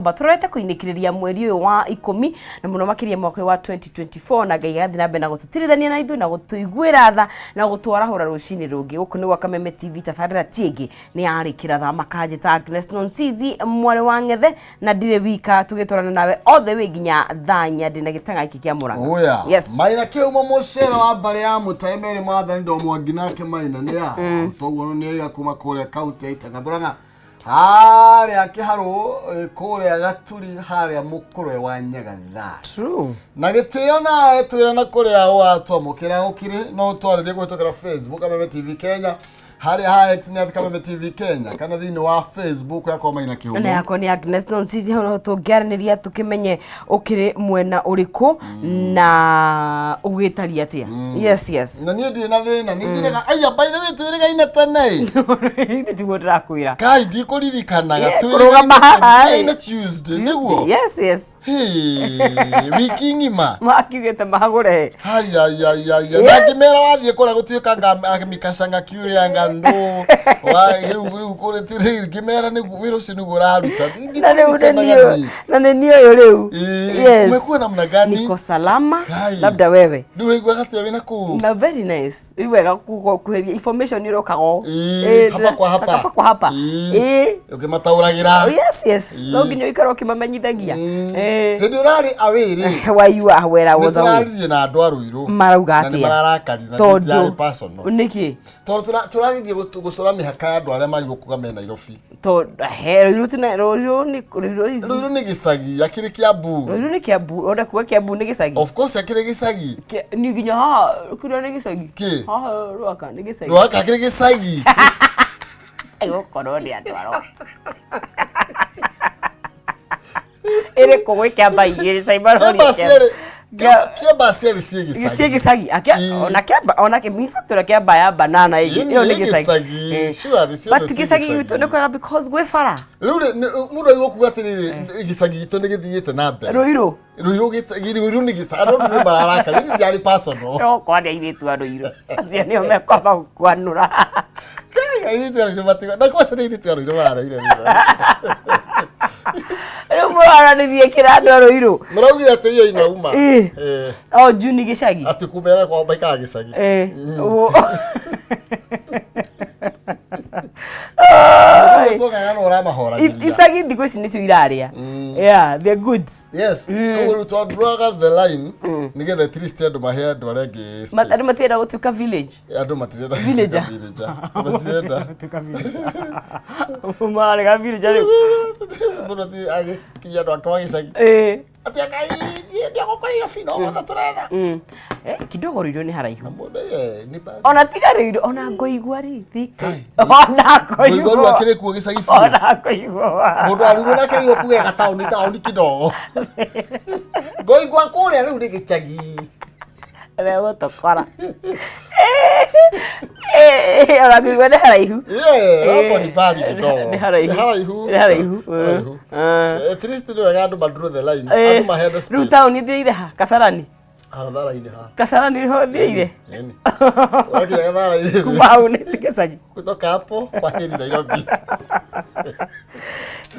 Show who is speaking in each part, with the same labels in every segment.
Speaker 1: Tũrorete kũinĩkĩrĩria mweri ũyũ wa 10 na mũno makĩria mwaka ũyũ wa 2024, na Ngai agathiĩ na mbere na gũtũtirithania na ithuĩ na gũtũiguĩra tha na gũtwarahũra rũcinĩ rũngĩ. Gũkũ nĩ gwa Kameme TV, tabarĩra ti ĩngĩ nĩ yarĩkĩra tha makanjĩta Agnes Nonsizi, mwarĩ wa Ng'ethe, na ndirĩ wika, tũgĩtwarana nawe all the way nginya thaa 4. Ndĩna gĩtang'a gĩkĩ kĩa Mũrang'a.
Speaker 2: Oya.
Speaker 1: Yes.
Speaker 2: Maina kĩumo mũcere wa mbarĩ ya mũtaĩ merĩ mwathani ndo mwangi nake Maina nĩ ya. Toguo nĩ oiga kuma kũrĩa kaunti ya Itanga Murang'a. Harĩa kĩharũ kũrĩa Gaturi harĩa mũkũrwe wa Nyagatha.
Speaker 1: True.
Speaker 2: Na gĩtĩo nawe twĩra na kũrĩa watwamũkĩra ũkĩrĩ no ũtwarĩrie kũhĩtũkĩra Facebook Kameme TV Kenya, harĩa ha X nĩ at Kameme TV Kenya, kana thĩinĩ wa Facebook yakwa Maina
Speaker 1: Na
Speaker 2: Kĩhumo.
Speaker 1: Yakwa nĩ Agnes Nonsizi. Hau no tũngĩaranĩria tũkĩmenye ũkĩrĩ mwena ũrĩkũ na ũgĩtaria atĩa. Yes.
Speaker 2: Na niĩ ndirĩ na thĩna, nĩ njĩrĩga aya, by the way, twĩrĩgaine tene.
Speaker 1: Ithe tiguo ndĩrakwĩra.
Speaker 2: Kai ndikũririkanaga.
Speaker 1: Kũrũgama haha, ĩ.
Speaker 2: Twĩrĩgaine Tuesday nĩguo.
Speaker 1: Yes.
Speaker 2: Hey, wiki ng'ima.
Speaker 1: Makiugĩte magũre.
Speaker 2: Hayayayaya, na ngĩmera wathiĩ kũrĩa gũtuĩka mikacanga kiũrĩanga ndũ wa rĩu kũrĩ ngĩmera nĩguo wĩra ũcio nĩguo ũraruta.
Speaker 1: Na rĩu nĩ niĩ, na nĩ niĩ ũyũ rĩu.
Speaker 2: Yes. Umekuwa namna gani?
Speaker 1: Niko salama.
Speaker 2: Kai.
Speaker 1: Labda wewe.
Speaker 2: Rĩu ũraigua atĩa wĩna kũu?
Speaker 1: Na very nice. Rĩu wega kuheria information irokaga o.
Speaker 2: Hapa kwa hapa.
Speaker 1: Hapa kwa hapa.
Speaker 2: Ũkĩmataũragĩra.
Speaker 1: Oh, yes. No nginya ũikare ũkĩmamenyithagia.
Speaker 2: Hĩndĩ ũrarĩ away rĩ,
Speaker 1: Why you are where I was away.
Speaker 2: Nĩtũraririe na andũ a Rũirũ.
Speaker 1: Marauga
Speaker 2: Na nĩ
Speaker 1: atĩa?
Speaker 2: mararakarire na
Speaker 1: Tondũ
Speaker 2: ndirarĩ personal.
Speaker 1: Nĩkĩ?
Speaker 2: Tondũ tũragithie gũcora mĩhaka ya andũ arĩa magĩrĩirwo kuga me Nairobi.
Speaker 1: Tondũ he Rũirũ tina Rũirũ nĩ Rũirũ is
Speaker 2: Rũirũ nĩ gĩcagi, akĩrĩ Kĩambu.
Speaker 1: Rũirũ nĩ Kĩambu, ona kuga Kĩambu nĩ gĩcagi.
Speaker 2: Of course akĩrĩ gĩcagi.
Speaker 1: Nĩ nginya haha kĩrĩa nĩ gĩcagi.
Speaker 2: Kĩ?
Speaker 1: Haha Rwaka nĩ gĩcagi.
Speaker 2: Rwaka akĩrĩ gĩcagi.
Speaker 1: Gũkorwo nĩ andũ aro. Ĩrĩ kũ gwĩ Kĩamba igĩrĩ Caimaroria.
Speaker 2: Kĩamba cierĩ. Kĩamba cierĩ ciĩ gĩcagi.
Speaker 1: Ciĩ gĩcagi. Ona Kĩamba ona in fact ona Kĩamba ya banana ĩngĩ ĩyo nĩ gĩcagi.
Speaker 2: Sure, ciothe
Speaker 1: But
Speaker 2: ciĩ
Speaker 1: gĩcagi
Speaker 2: gĩcagi.
Speaker 1: gitũ nĩ kwega because gwĩ bara.
Speaker 2: Rĩu rĩ, mũndũ agĩrĩirwo kuga atĩrĩrĩ, gĩcagi gitũ nĩ gĩthiĩte na mbere.
Speaker 1: Rũirũ.
Speaker 2: Rũirũ Rũirũ nĩ gĩcagi. Andũ nĩ mararakara, nĩ ndiarĩ personal.
Speaker 1: No kwa nĩ airĩtu a Rũirũ. Acio nĩo mekwamba gũkwanũra.
Speaker 2: Kai, airĩtu a Rũirũ matigo. Na kwaca nĩ airĩtu a Rũirũ marareire wĩra.
Speaker 1: Rĩu mũraranĩrie kĩra andũ a Rũirũ.
Speaker 2: Mũraugire atĩ iyo inauma.
Speaker 1: O Juni gĩcagi.
Speaker 2: Atĩ kumera kwao maikaraga gĩcagi. Tũng'ang'ana ũramahoragĩria.
Speaker 1: Icagi thikũ ici nĩcio irarĩa. Yeah, they're good.
Speaker 2: Yes. Koguo rĩu twa-drawaga the line nĩgetha at least andũ mahe andũ arĩa angĩ space.
Speaker 1: Andũ matirenda gũtuĩka village.
Speaker 2: Andũ matirenda
Speaker 1: Villager.
Speaker 2: villager. Matirenda.
Speaker 1: Marega villager rĩu.
Speaker 2: Mũndũ athiĩ agĩkinya andũ ake wa gĩcagi. Atĩ Ngai niĩ ndiagũkora Nairobi no gothe tũretha.
Speaker 1: Kidogo Rũirũ nĩ haraihu.
Speaker 2: Mũndũ nĩ bad.
Speaker 1: Ona tiga Rũirũ, ona Ngoigua rĩ, Thika.
Speaker 2: Kai.
Speaker 1: Ona
Speaker 2: Ngoigua rĩu
Speaker 1: Ngoigua.
Speaker 2: akĩrĩ kuo gĩcagi biũ.
Speaker 1: Ona Ngoigua.
Speaker 2: Mũndũ arirwo nake agĩrĩirwo kuga gataũni taũni kidogo. Ngoigua kũrĩa rĩu nĩ gĩcagi.
Speaker 1: Megũtũkora. Ona Ngoigua nĩ haraihu.
Speaker 2: Yeah, hapo ni mbali kidogo.
Speaker 1: Nĩ haraihu.
Speaker 2: Nĩ haraihu.
Speaker 1: Nĩ haraihu.
Speaker 2: Haraihu. At least nĩ wega andũ ma draw the line. Andũ mahe the
Speaker 1: Rĩu
Speaker 2: space.
Speaker 1: taũni thiĩire ha? Kasarani.
Speaker 2: Hathara-inĩ ha.
Speaker 1: Kasarani nĩho thiĩire.
Speaker 2: Nini. Wakinya gathara-inĩ.
Speaker 1: Kuma hau nĩ gĩcagi.
Speaker 2: Kutoka hapo kwa heri Nairobi.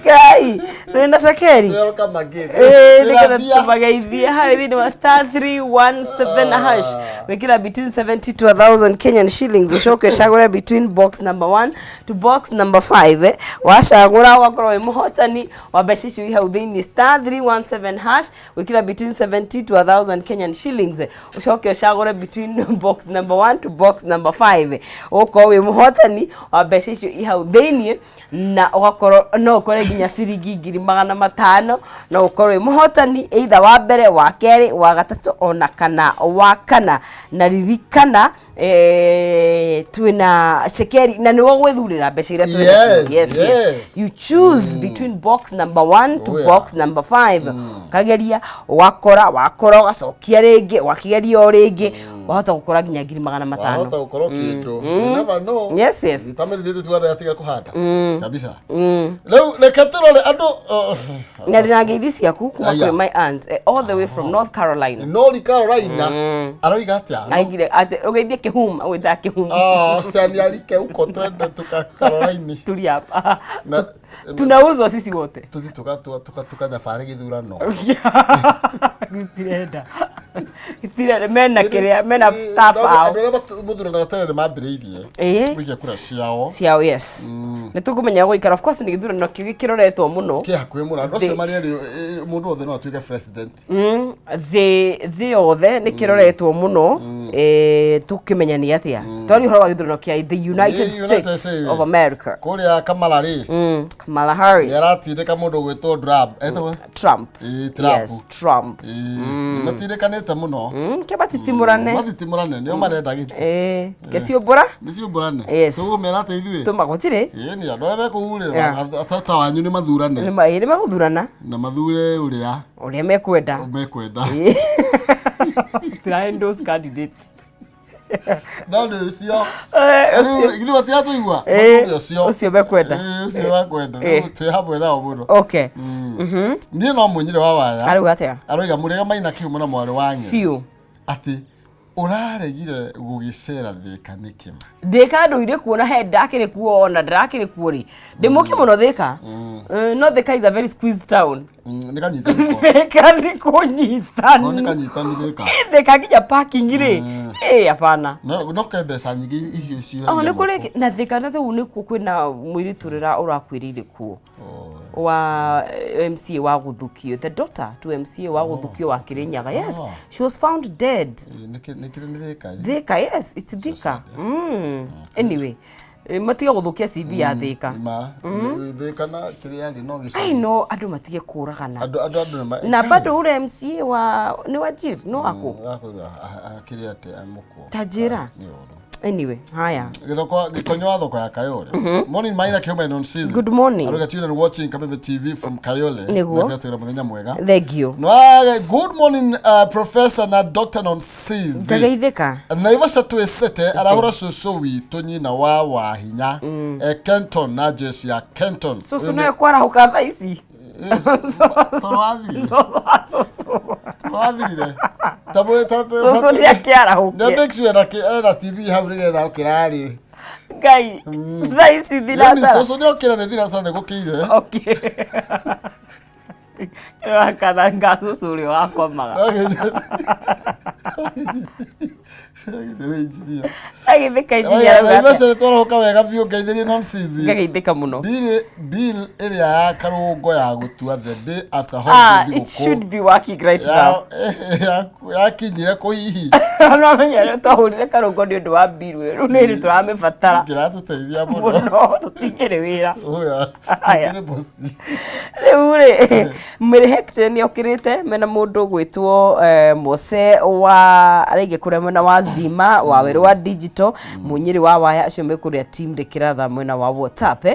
Speaker 1: Ngai, twĩna cekeri.
Speaker 2: Welcome again.
Speaker 1: Nĩgetha
Speaker 2: Ndĩrathia.
Speaker 1: tũmageithie harĩ thĩinĩ wa *317#, wĩkĩra between 70 to 1000 Kenyan shillings, ũcoke ũcagũre between box number 1 to box number 5. Wacagũra ũgakorwo wĩ mũhotani wa mbeca icio i hau thĩinĩ. *317#, wĩkĩra between 70 to 1000 Kenyan shillings, ũcoke ũcagũre between box number 1 to box number 5, ũgũkorwo wĩ mũhotani wa mbeca icio i hau thĩinĩ, na ũgakorwo no ũkore nginya ciringi 500,000. No ũkorwo wĩ mũhotani either wa mbere, wa kerĩ, wa gatatũ, ona kana wa kana. Na ririkana twĩna cekeri na nĩwe gwĩthurĩra mbeca iria twĩ nacio.
Speaker 2: Yes.
Speaker 1: You choose between box number 1 to box number 5, ũkageria, wakora wakora, ũgacokia rĩngĩ, ũgakĩgeria o rĩngĩ. Wahota gũkora nginya 500,000.
Speaker 2: Wahota gũkorwo kĩndũ. You never know.
Speaker 1: Yes.
Speaker 2: Tamĩrithĩtie tu andũ atiga kũhanda kabisa. Rĩu reke tũrore andũ
Speaker 1: Na ndĩna ngeithi ciaku kuma
Speaker 2: Aya.
Speaker 1: kwĩ my aunt, all the way from North Carolina.
Speaker 2: North Carolina aroiga atĩa?
Speaker 1: Aigire atĩ ũgeithie Kĩhum, agwĩtaga Kĩhum.
Speaker 2: Ah, cianiarike huko twende tuka Caroline.
Speaker 1: Tuli hapa.
Speaker 2: Na
Speaker 1: Tunauzwa sisi wote.
Speaker 2: tuthi tukanyabarĩ gĩthurano.
Speaker 1: Gĩtirenda. Gĩtirenda mena kĩrĩa mena staff ao.
Speaker 2: Andũ arĩa mũthuranaga tene nĩ mambĩrĩirie gũikia kura ciao.
Speaker 1: Ciao, yes. Nĩ tũkũmenya gũikara, of course nĩ gĩthurano kĩu gĩkĩroretwo mũno.
Speaker 2: Kĩ hakuhĩ mũno, andũ acio marĩ erĩ, mũndũ wothe no atuĩke president.
Speaker 1: Thĩ yothe nĩ kĩroretwo mũno, tũkĩmenya nĩ atĩa twaria ũhoro wa gĩthurano kĩa the United
Speaker 2: United
Speaker 1: States
Speaker 2: States.
Speaker 1: of America.
Speaker 2: Kũrĩa Kamala rĩ,
Speaker 1: Kamala Harris
Speaker 2: nĩ aratindĩka mũndũ ũgwĩtwo Trump etagwo
Speaker 1: Trump.
Speaker 2: Ĩĩ, Trump.
Speaker 1: Yes, Trump.
Speaker 2: Ĩĩ, nĩmatindĩkanĩte mũno.
Speaker 1: Ke matitimũrane.
Speaker 2: Mathitimũrane, nĩo marenda gĩtĩ.
Speaker 1: Ke ciũmbũra.
Speaker 2: Nĩ ciũmbũrane. Tũgũmera atĩ ithuĩ
Speaker 1: Tũma gũtirĩ.
Speaker 2: Ĩĩ, nĩ andũ arĩa mekũhurĩra tata wanyu nĩ mathurane.
Speaker 1: Nĩ magũthurana.
Speaker 2: Na mathure ũrĩa
Speaker 1: ũrĩa mekwenda.
Speaker 2: Mekwenda.
Speaker 1: Tũra endorse candidate.
Speaker 2: No nĩ ũcio.
Speaker 1: Ũcio.
Speaker 2: Rĩu githĩ matiratũigua? Mathure ũcio.
Speaker 1: Ũcio mekwenda.
Speaker 2: Ĩĩ, ũcio wakwenda. Rĩu twĩ hamwe nao mũno. Niĩ no mũnyire wa waya.
Speaker 1: Arauga atĩa?
Speaker 2: Aroiga mũrĩga Maina Kĩhumo na mwarĩ wa ng'e.
Speaker 1: Biũ.
Speaker 2: Atĩ ũraregire gũgĩcera Thĩka nĩkĩ ma?
Speaker 1: Thĩka ndũire kuona he ndakĩrĩ kuo, ona ndĩrakĩrĩ kuo rĩ, ndĩmũke mũno Thĩka. No Thĩka is a very squeezed town.
Speaker 2: Nĩ kanyitanu ko.
Speaker 1: Thĩka nĩ
Speaker 2: Ko nĩ
Speaker 1: kũnyitanu.
Speaker 2: kanyitanu Thĩka.
Speaker 1: Thĩka nginya parking rĩ, hapana.
Speaker 2: No ke mbeca nyingĩ icio icio.
Speaker 1: Oh, nĩ kũrĩ na Thĩka na rĩu nĩkuo kwĩna mũirĩtu ũrĩa ũrakuĩrĩire kuo wa MCA wa Gũthukio, the daughter to MCA wa Gũthukio wa Kirinyaga. Yes, she was found dead.
Speaker 2: Nĩ kĩrĩ nĩ Thĩka.
Speaker 1: Thika, yes, it's Thika. Anyway, matige gũthũkia CV ya Thika.
Speaker 2: Ma Thĩka na kĩrĩa rĩ no
Speaker 1: I
Speaker 2: gĩcagi.
Speaker 1: know andũ matige kũragana.
Speaker 2: Andũ nĩ
Speaker 1: Na bado ule MCA wa nĩ Wajir no ako.
Speaker 2: Kĩrĩa atĩ amũkwo.
Speaker 1: Ta njĩra.
Speaker 2: Nĩ ũru.
Speaker 1: Anyway, haya.
Speaker 2: Githoko Gikonyo wa thoko ya Kayole. Morning, Maina Kiume on season.
Speaker 1: Good morning.
Speaker 2: Aruga tune and watching Kameme TV from Kayole.
Speaker 1: Nĩguo.
Speaker 2: Na twira muthenya mwega.
Speaker 1: Thank you.
Speaker 2: No, good morning, Professor na Dr. Nonsizi.
Speaker 1: Ngageithĩka.
Speaker 2: Naivasha twĩcĩte arahũra cũcũ witũ nyina wa Wahinya, Kenton na jeshi ya Kenton.
Speaker 1: Cũcũ nayo kwarahũka thaa ici.
Speaker 2: Toro wathirire.
Speaker 1: Cũcũ.
Speaker 2: Toro wathirire.
Speaker 1: Cũcũ nĩ akĩarahũke.
Speaker 2: Nĩ make sure ena TV hau nĩgetha ũkĩra rĩ.
Speaker 1: Ngai. Thaa ici
Speaker 2: Yaani
Speaker 1: thinacara.
Speaker 2: cũcũ nĩ okĩra nĩ thinacara nĩ gũkĩire.
Speaker 1: Okay. Kana nga cũcũ ũrĩa wakomaga. Agĩthĩka injinia arauga atĩa?
Speaker 2: Naivasha nĩ twarahũka wega biũ, ngeithĩrie Nonsizi.
Speaker 1: Ngageithĩka mũno.
Speaker 2: Bill ĩrĩa ya karũngo ya gũtua the day after
Speaker 1: Ah,
Speaker 2: holiday
Speaker 1: it should be working right now.
Speaker 2: Yakinyire kũ hihi?
Speaker 1: No menya rĩu twahũrire karũngo nĩ ũndũ wa mbiru ĩyo, rĩu nĩ hĩndĩ tũramĩbatara.
Speaker 2: Kĩratũteithia mũno.
Speaker 1: Mũno tũtingĩrĩ wĩra.
Speaker 2: Ũya,
Speaker 1: Aya.
Speaker 2: tũtingĩrĩ bosi.
Speaker 1: Rĩu rĩ, Mary Hector nĩ okĩrĩte mena mũndũ gwĩtwo Mose wa araige kũrĩa mwena wa Zima wa werũ wa digital, Mũnyĩrĩ wa waya acio me kũrĩa team Ndĩkĩratha mwena wa WhatsApp,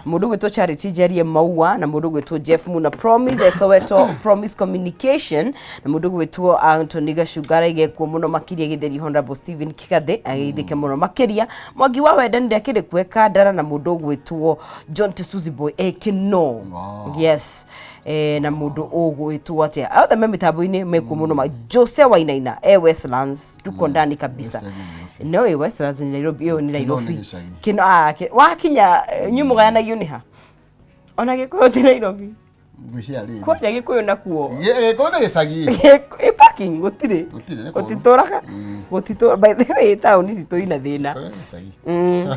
Speaker 1: mũndũ gwĩtwo Charity Njarie Maua na mũndũ gwĩtwo Jeff Muna Promise Soweto Promise Communication na mũndũ gwĩtwo Anthony Gacunga araige kuo mũno makĩria gĩtheri Honorable Stephen Kigathe ageithĩke mũno makĩria Mwangi wa Wendani ndakĩrĩ kueka ndara na mũndũ gwĩtwo John Tesuzi Boy Ekino. Yes, na mũndũ ũgwĩtwo atĩa, othe me mĩtambo-inĩ mekuo mũno Jose Wainaina e Westlands, tuko ndani kabisa. No ĩ Westlands ni Nairobi, ĩyo nĩ Nairobi.
Speaker 2: Gĩcagi.
Speaker 1: Kino wakinya, inyuĩ mũgayanagio nĩ ha ona Gĩkũyũ ti Nairobi?
Speaker 2: Ngwĩciria rĩrĩ.
Speaker 1: Kwanja Gĩkũyũ nakuo.
Speaker 2: Gĩkũyũ nĩ gĩcagi.
Speaker 1: Ĩ parking gũtirĩ.
Speaker 2: Gũtirĩ, nĩ kũũru.
Speaker 1: Gũtitũraga gũtitũra. By the way, taũni citũ ina thĩna.
Speaker 2: Gĩkũyũ nĩ gĩcagi.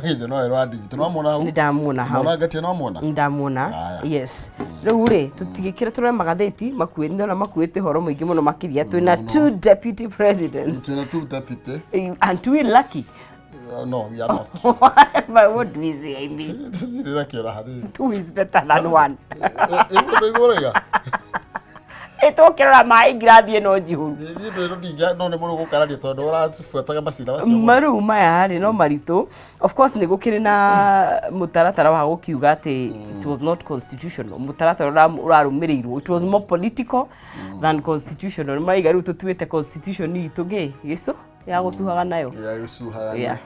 Speaker 2: Githĩ no ĩrwa digital no muona hau.
Speaker 1: Nĩ ndamuona hau.
Speaker 2: Mona ngatia no muona.
Speaker 1: Nĩ ndamuona.
Speaker 2: Aya.
Speaker 1: Yes, rĩu rĩ tũtigĩkĩre tũrore magathĩti makuĩ, ndona makuĩte ũhoro mũingĩ mũno makĩria. Twĩna two deputy presidents.
Speaker 2: Twĩna two deputy.
Speaker 1: And we lucky.
Speaker 2: No, we are not.
Speaker 1: But what do we say? I mean,
Speaker 2: Tũtirĩ na kĩora hanini.
Speaker 1: two is better than one.
Speaker 2: Ĩguo ndũigua ũroiga.
Speaker 1: Ĩtũkĩrora maĩ ngirathi ĩno njihũru.
Speaker 2: Niĩ ndũ ndingĩa no nĩ mũrũ gũkararia tondũ ũrabuataga macira macio mũno.
Speaker 1: Marĩu maya rĩ no maritũ. Of course nĩ gũkĩrĩ na mũtaratara wa gũkiuga atĩ it was not constitutional, mũtaratara ũrarũmĩrĩirwo, it was more political than constitutional. Nĩ maraiga rĩu tũtuĩte constitution itũ gĩ gĩcũ. Ya gũcuhaga nayo.
Speaker 2: Ya gũcuhaga.
Speaker 1: Yeah.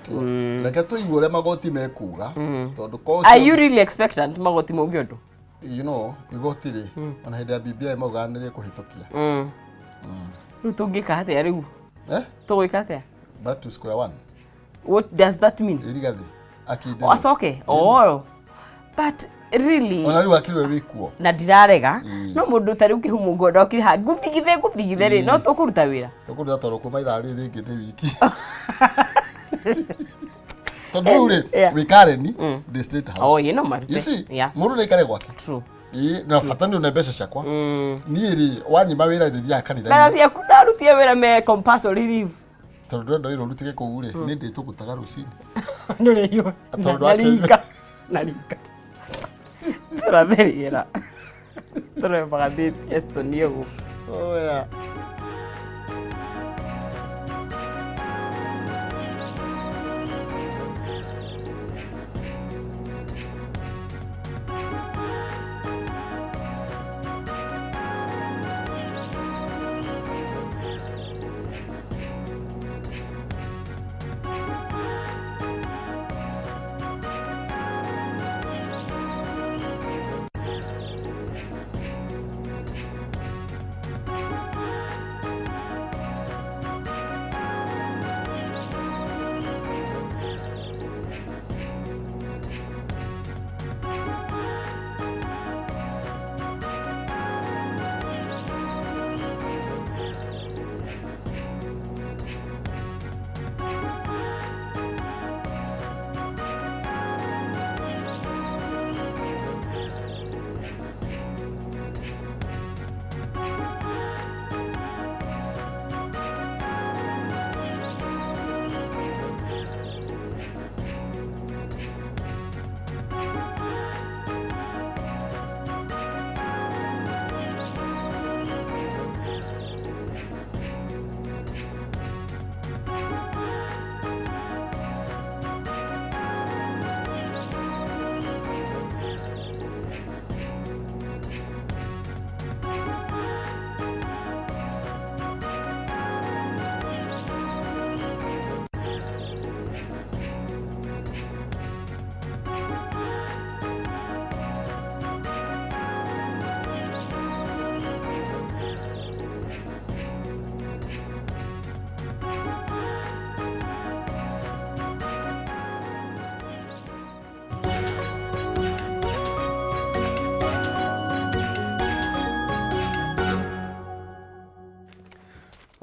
Speaker 2: Reke tũigue ũrĩa magoti mekuga, tondũ ko
Speaker 1: Are you really expectant magoti mauge ũndũ?
Speaker 2: You know, igoti rĩ, ona hĩndĩ ya BBI maugaga nĩ rĩkũhĩtũkia.
Speaker 1: Rĩu tũngĩka atĩa rĩu?
Speaker 2: Eh?
Speaker 1: Tũgwĩka atĩa?
Speaker 2: Back to square one.
Speaker 1: What does that mean?
Speaker 2: Irigathi akindĩrwo.
Speaker 1: Acoke, oh, but really?
Speaker 2: Ona rĩu akirwe wĩkuo.
Speaker 1: Na ndirarega, no mũndũ ta rĩu kĩhumo ngondokire ha nguthigithe nguthigithe rĩ, no tũkũruta wĩra.
Speaker 2: Tũkũruta tondũ kuma ithaa rĩrĩ rĩngĩ nĩ wiki, tondũ rĩu rĩ, wĩ Karen ndĩ State House.
Speaker 1: Oh, ĩ no marute.
Speaker 2: You see, mũndũ nĩ aikare gwake.
Speaker 1: True.
Speaker 2: Ĩĩ, na bata nĩ une mbeca ciakwa. Niĩ rĩ, wanyima wĩra ndĩthiaga kanitha.
Speaker 1: Mbeca ciaku ndarutie wĩra me compulsory leave.
Speaker 2: Tondũ ndĩrenda wĩra ũrutĩke kũu rĩ, nĩ ndĩtũgũtaga rũcinĩ.
Speaker 1: Nĩũrĩiywo.
Speaker 2: Tondũ
Speaker 1: Na rika na rika tũratheriera tũremagathĩtie Eston ũguo.
Speaker 2: Oh, yeah.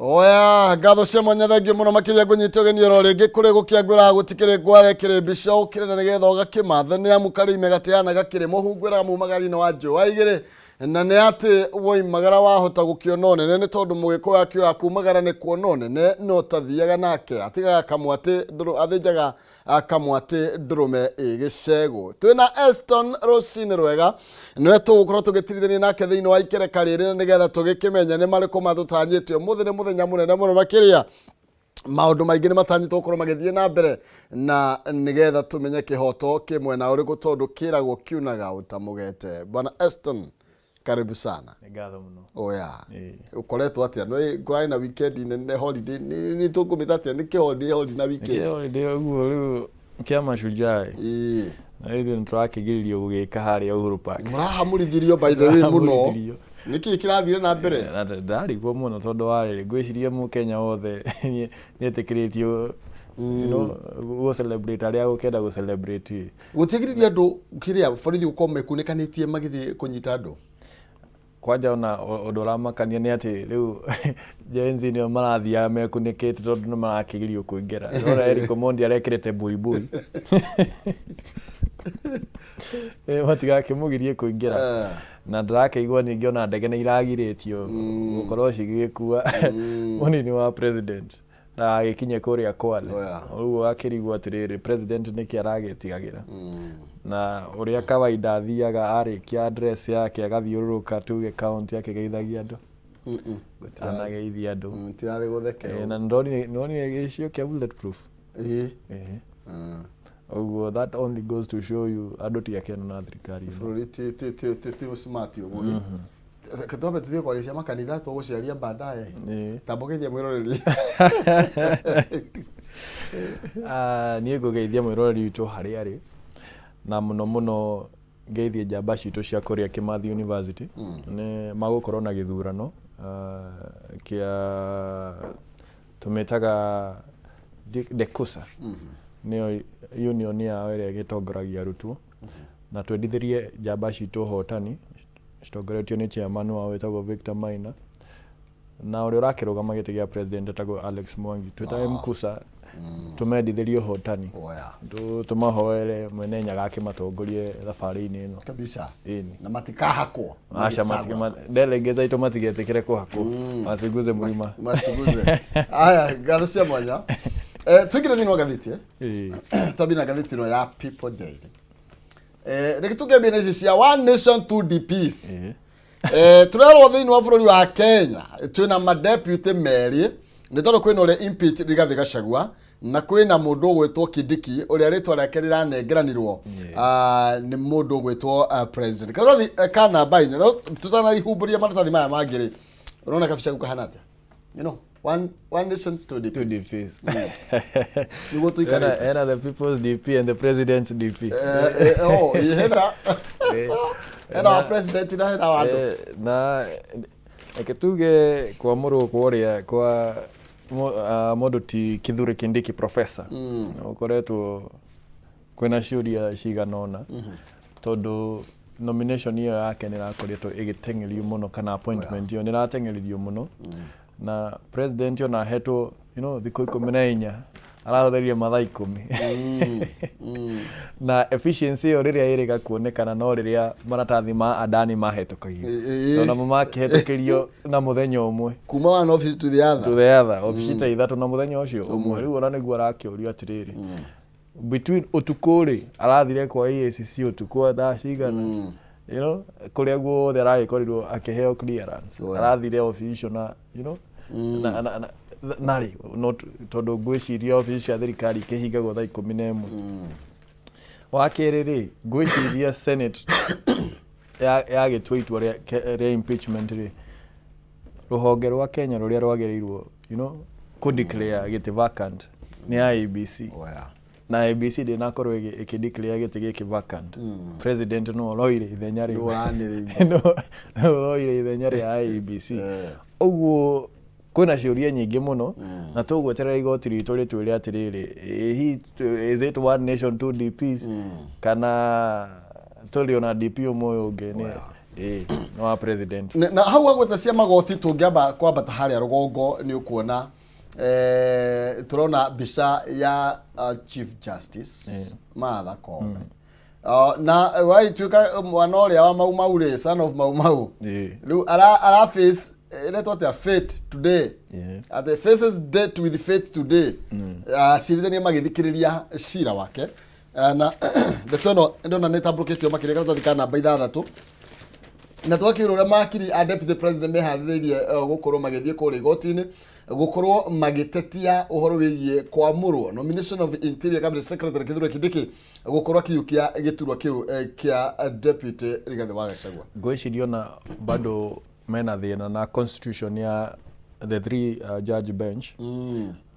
Speaker 2: Oya, ngatho cia mwanya, thengio mũno makĩria. Ngũnyita ũgeni oro rĩngĩ kũrĩ gũkĩangũraga gũtikĩrĩ ngware kĩrĩ mbica ũkĩrĩ na nĩgetha ũgakĩmathe nĩ amu karĩ ime gatĩana gakĩrĩ mũhu. Ngwĩraga mumagari-inĩ wa njũa igĩrĩ na nĩ atĩ woimagara wahota gũkĩona ũnene, nĩ tondũ mũgĩkũyũ akiuga kumagara nĩ kuona ũnene, no tathiaga nake atigaga kamwatĩ ndũrũ athĩnjaga kamwatĩ ndũrũme ĩgĩcegwo. Twĩna Eston rũcinĩ rwega, nĩwe tũgũkorwo tũgĩtirithania nake thĩinĩ wa ikereka rĩrĩ na nĩgetha tũgĩkĩmenye nĩ marĩkũ matũtanyĩte. Ũmũthĩ nĩ mũthenya mũnene mũno makĩria, maũndũ maingĩ nĩ matanyĩtwo gũkorwo magĩthiĩ na mbere na nĩgetha tũmenye kĩhoto kĩ mwena ũrĩkũ, tondũ kĩragwo kiunaga ũtamũgete. Bwana Eston, karibu sana.
Speaker 3: Nĩ ngatho mũno.
Speaker 2: Oya.
Speaker 3: Ĩĩ.
Speaker 2: Ũkoretwo atĩa? No kũrarĩ na weekend nene, holiday, nĩ tũkũmĩta atĩa? Nĩ kĩholiday, holiday na weekend.
Speaker 3: Nĩkĩo holiday ũguo rĩu kĩa Mashujaa.
Speaker 2: Ĩĩ.
Speaker 3: Na rĩu ithuĩ nĩtũrakĩgiririo gũgĩka harĩa Uhuru Park.
Speaker 2: Mũrahamũrithirio by the way mũno.
Speaker 3: Tũrahamũrithirio.
Speaker 2: Nĩkĩ kĩrathire na mbere?
Speaker 3: Na ndarigwo mũno tondũ wa rĩrĩ, ngwĩciria mũkenya wothe nĩetĩkĩrĩtio gũ celebrate arĩa gũkenda gũ celebrate.
Speaker 2: Gũtiagiririe andũ kĩrĩa borithi gũkorwo mekunĩkanĩtie magĩthiĩ kũnyita andũ?
Speaker 3: Kwanja ona ũndũ ũramakania nĩ atĩ rĩu Gen Z nĩo marathiaga mekunĩkĩte tondũ nĩ marakĩgirio kũingĩra. Ndĩrona Eric Omondi arekĩrĩte buibui. Matigakĩmũgirie kũingĩra. Na ndĩrakĩigua ningĩ ona ndege nĩ iragirĩtio gũkorwo cigĩgĩkua mũnini wa president ndagagĩkinye kũrĩa Kwale.
Speaker 2: Oh, yeah.
Speaker 3: Rĩu ũgakĩrigwo atĩrĩrĩ, president nĩkĩ aragĩtigagĩra? Na ũrĩa kawaida athiaga arĩkia address yake agathiũrũrũka tuge county akĩgeithagia andũ. Anageithia andũ.
Speaker 2: Tirarĩ gũtheke.
Speaker 3: Na nĩndonire gĩcicio kĩa bulletproof.
Speaker 2: Ĩĩ.
Speaker 3: Ũguo that only goes to show you andũ ti akenu na thirikari ĩno.
Speaker 2: Bũrũri ti smart ũguo. Reke twambe tũthiĩ kwaria cia makanitha, tũgũciaria baadaye. Tamba ũgeithie mwĩroreri.
Speaker 3: Ah, niĩ ngũgeithia mwĩroreri witũ harĩa arĩ, na mũno mũno ngeithie njamba citũ cia kũrĩa Kimathi University. Nĩ magũkorwo na gĩthurano kĩa tũmĩtaga DECUSA, nĩyo union yao ĩrĩa ĩgĩtongoragia arutwo, na twendithĩrie njamba citũ ũhotani citongoretio nĩ chairman wao wĩtagwo Victor Maina, na ũrĩa ũrakĩrũgama gĩtĩ gĩa president etagwo Alex Mwangi. Twĩta MKUSA tũmendithĩrie ũhotani.
Speaker 2: Oya.
Speaker 3: Tũmahoere Mwene Nyaga akĩmatongorie thabarĩ-inĩ ĩno.
Speaker 2: Kabisa.
Speaker 3: Ĩni.
Speaker 2: Na matikahakwo.
Speaker 3: Aca.
Speaker 2: Magĩcagũra.
Speaker 3: Delegates aitũ matigetĩkĩre kũhakwo, masiguze mũrima.
Speaker 2: Masiguze. Aya, ngatho cia mwanya. Tuingire thĩinĩ wa ngathĩti, eh?
Speaker 3: Ĩĩ.
Speaker 2: Twambie na ngathĩti ĩno ya People Daily. Reke tũkĩambie na ici cia One Nation Two DPs. Tũrerwo thĩinĩ wa bũrũri wa Kenya twĩna madeputy merĩ, nĩ tondũ kwĩna ũrĩa impeach Rigathĩ Gachagua, na kwĩna mũndũ ũgwĩtwo Kindiki ũrĩa rĩtwa rĩake rĩranengeranirwo nĩ mũndũ ũgwĩtwo president. Karatathi ka namba 4, no tũtanaihumbũria maratathi maya mangĩ rĩ, ũrona kabica kau kahana atĩa? One nation, two DPs.
Speaker 3: Two DPs.
Speaker 2: Nĩguo tũikarĩte.
Speaker 3: Ena the people's DP and the president's DP.
Speaker 2: Oh, ĩ, hena wa president na hena wa andũ.
Speaker 3: Na reke tuge kwamũrwo kwa ũrĩa kwa mũndũ ti Kithure Kindiki, professor, ũkoretwo kwĩna ciũria cigana ũna, tondũ nomination ĩyo yake nĩ ĩrakoretwo ĩgĩteng'erio mũno, kana appointment ĩyo nĩ ĩrateng'erio mũno, na president ona ahetwo thikũ 14, arahũthĩrire mathaa 10, na efficiency ĩyo rĩrĩa ĩrĩga kuonekana no rĩrĩa maratathi ma Adani mahetũkagio, tondũ namo makĩhetũkĩrio na mũthenya ũmwe.
Speaker 2: Kuma one office to the other.
Speaker 3: To the other, obici ta ithatũ na mũthenya ũcio ũmwe. Rĩu ona nĩguo arakĩũrio atĩrĩrĩ, between ũtukũ rĩ, arathire kwa EACC ũtukũ thaa cigana, kũrĩa guothe aragĩkorirwo akĩheo clearance, arathire obici icio na you know na na na na rĩ not tondũ ngwĩciria obici cia thirikari ikĩhingagwo thaa 11. Wa kerĩ rĩ, ngwĩciria Senate yagĩtua itua rĩa impeachment rĩ, rũhonge rwa Kenya rũrĩa rwagĩrĩirwo kũ declare gĩtĩ vacant nĩ IEBC. Na IEBC ndĩnakorwo ĩkĩ declare gĩtĩ gĩkĩ vacant. President no ũroire ithenya rĩu.
Speaker 2: Nĩwe ũranĩrĩire.
Speaker 3: No ũroire ithenya rĩa IEBC. Ũguo kwĩna ciũria nyingĩ mũno, na tũgweterera igoti ritũ rĩtwĩre atĩrĩrĩ, ĩ hi, is it one nation two DPs, kana tũrĩ ona DP ũmwe ũyũ ũngĩ nĩ ĩ nĩ wa president.
Speaker 2: Na hau agweta cia magoti, tũngĩamba kwambata harĩa rũgongo nĩ ũkuona tũrona mbica ya Chief Justice Martha Koome. Na wagĩtuĩka mwana ũrĩa wa Mau Mau rĩ, son of Mau Mau, rĩu ara face ĩretwo atĩa, fate today, atĩ faces date with fate today. Acirithania magĩthikĩrĩria cira wake. Na ndeto ĩno ndona nĩ ĩtambũrũkĩtio makĩria karatathi ka namba 6, na twakĩrwo ũrĩa makiri a deputy president meharĩrĩirie gũkorwo magĩthiĩ kũrĩa igoti-inĩ gũkorwo magĩtetia ũhoro wĩgiĩ kwamũrwo nomination of Interior Cabinet Secretary Kithure Kindiki gũkorwo akĩiyũkia gĩturwa kĩu kĩa deputy Rigathĩ wa Gachagua.
Speaker 3: Ngwĩciria ona bado mena thĩna na constitution ya the three judge bench,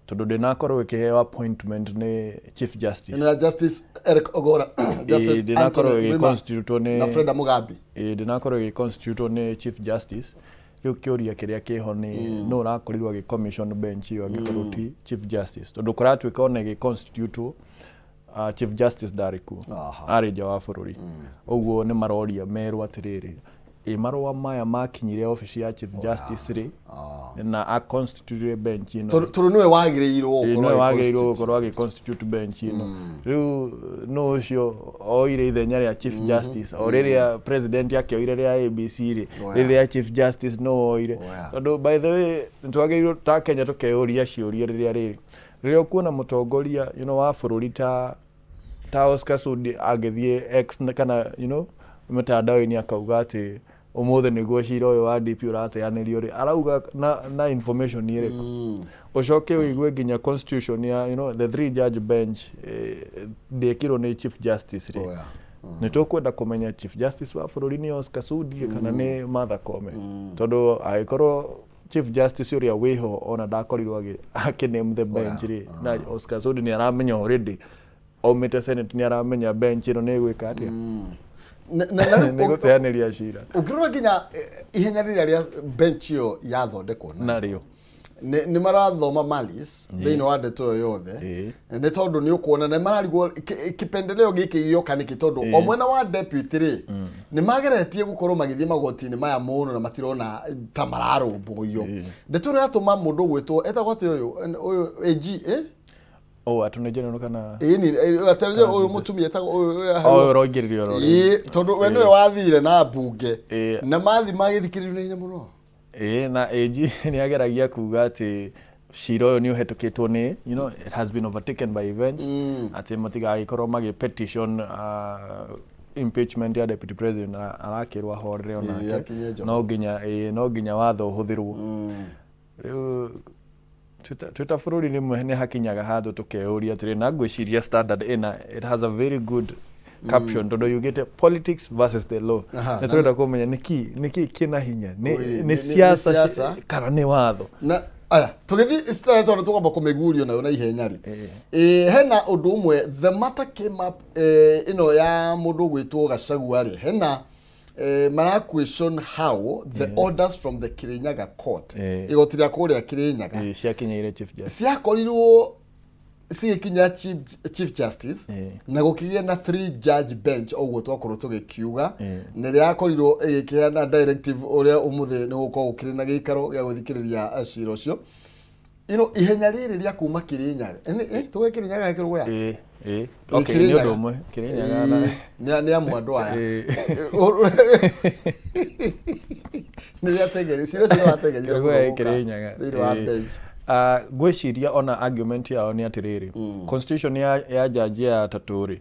Speaker 3: tondũ ndĩnakorwo ĩkĩheo appointment nĩ Chief Justice.
Speaker 2: Ĩno ya Justice Eric Ogora, Justice
Speaker 3: ndĩnakorwo
Speaker 2: Anthony Mrima
Speaker 3: ĩgĩconstitutwo nĩ
Speaker 2: na Freda Mugambi.
Speaker 3: Ĩĩ, ndĩnakorwo ĩgĩconstitutwo nĩ Chief Justice. Rĩu kĩũria kĩrĩa kĩho nĩ nũ ũrakorirwo agĩ commission bench ĩyo angĩkorwo ti Chief Justice, tondũ kũratuĩka ona ĩgĩconstitutwo Chief Justice ndarĩ kuo, arĩ nja wa bũrũri. Ũguo nĩ maroria merwo atĩrĩrĩ, ĩ marũa maya makinyire obici ya Chief Justice rĩ, na a constitute bench ĩno?
Speaker 2: Tondũ nĩwe wagĩrĩirwo
Speaker 3: Ĩĩ,
Speaker 2: gũkorwo
Speaker 3: nĩwe wagĩrĩirwo
Speaker 2: agĩ-constitute.
Speaker 3: gũkorwo agĩ constitute bench ĩno. Rĩu nũ ũcio oire ithenya rĩa Chief Justice o rĩrĩa president akĩoire rĩa ABC rĩ, rĩrĩa Chief Justice nũ oire? Tondũ by the way, nĩtwagĩrĩirwo ta Kenya tũkeyũria ciũria rĩrĩa rĩrĩ rĩrĩa ũkuona mũtongoria wa bũrũri ta Oscar Sudi agĩthiĩ X kana mĩtandao-inĩ akauga atĩ ũmũthĩ nĩguo cira ũyũ wa DP ũrateanĩrio rĩ, arauga na information ĩrĩkũ? Ũcoke ũigue nginya constitution ya the three judge bench ndĩkirwo nĩ Chief Justice rĩ. Nĩ tũkwenda kũmenya Chief Justice wa bũrũri nĩ Oscar Sudi kana nĩ Martha Koome, tondũ angĩkorwo Chief Justice ũrĩa wĩho ona ndakorirwo akĩ name the bench rĩ, na Oscar Sudi nĩ aramenya already aumĩte Senate, nĩ aramenya bench ĩno nĩ ĩgwĩka atĩa?
Speaker 2: Na
Speaker 3: Nĩ
Speaker 2: rĩu
Speaker 3: gũteanĩria cira.
Speaker 2: Ũngĩrora nginya ihenya rĩrĩa rĩa bench ĩyo yathondekwo
Speaker 3: narĩo
Speaker 2: nĩ marathoma malice thĩinĩ wa ndeto ĩyo yothe. Nĩ tondũ nĩ ũkuona nĩ mararigwo kĩpendeleo gĩkĩ gĩoka nĩkĩ, tondũ o mwena wa deputy rĩ, nĩ mageretie gũkorwo magĩthiĩ magoti-inĩ maya mũno na matirona ta mararũmbũiyo. Ndeto ĩno yatũma mũndũ ũgwĩtwo, etagwo atĩ ũyũ AG, eh?
Speaker 3: Oh, Attorney General kana?
Speaker 2: Ĩni, Attorney General ũyũ mũtumia etagwo ũyũ.
Speaker 3: Oh, ũyũ ũroingĩrire oro rĩu.
Speaker 2: Ĩĩ, tondũ we nĩwe wathire na mbunge na mathi magĩthikĩrĩrio na hinya mũno.
Speaker 3: Ĩĩ, na AG nĩ ageragia kuga atĩ cira ũyũ nĩ ũhetũkĩtwo nĩ it has been overtaken by events, atĩ matigagĩkorwo magĩ petition impeachment ya deputy president, na arakĩrwo ahorere onake.
Speaker 2: Akinye njomo.
Speaker 3: No nginya watho ũhũthĩrwo. Rĩu twĩ ta bũrũri rĩmwe nĩ hakinyaga handũ tũkeyũria atĩrĩ, na ngwĩciria Standard ĩna, it has a very good caption, tondũ yugĩte "Politics versus the law". Nĩ tũrenda kũmenya nĩkĩ kĩna hinya, nĩ
Speaker 2: Ũĩ,
Speaker 3: nĩ
Speaker 2: nĩ
Speaker 3: siasa
Speaker 2: siasa.
Speaker 3: Kana nĩ watho?
Speaker 2: Na aya tũgĩthiĩ style, tondũ tũkwamba kũmĩgurio nayo na ihenya rĩ, hena ũndũ ũmwe, the matter came up, ĩno ya mũndũ ũgwĩtwo Gachagua rĩ, hena mara question how the orders from the Kirinyaga court, igoti rĩa kũrĩa Kirinyaga,
Speaker 3: Ciakinyeire Chief Justice.
Speaker 2: Ciakorirwo cigĩkinya chief justice na gũkĩgĩa na three judge bench, ũguo twakorwo tũgĩkiuga, nĩ rĩakorirwo ĩgĩkĩheana directive ũrĩa ũmũthĩ nĩ gũkorwo gũkĩrĩ na gĩikaro gĩa gũthikĩrĩria cira ũcio. Ihenya rĩrĩ rĩa kuma Kirinyaga, tuge Kirinyaga Kĩrũgũya.
Speaker 3: Ĩĩ, okay, nĩ ũndũ ũmwe Kirinyaga na
Speaker 2: Nĩ amwe andũ aya nĩ rĩateng'eri cira ũcio nĩ wateng'erire
Speaker 3: Kĩrũgũya
Speaker 2: mũno gũka
Speaker 3: Kirinyaga.
Speaker 2: thĩinĩ wa bench.
Speaker 3: Ah, ngwĩciria ona argument yao nĩ atĩrĩrĩ, constitution ya jaji ya atatũ rĩ,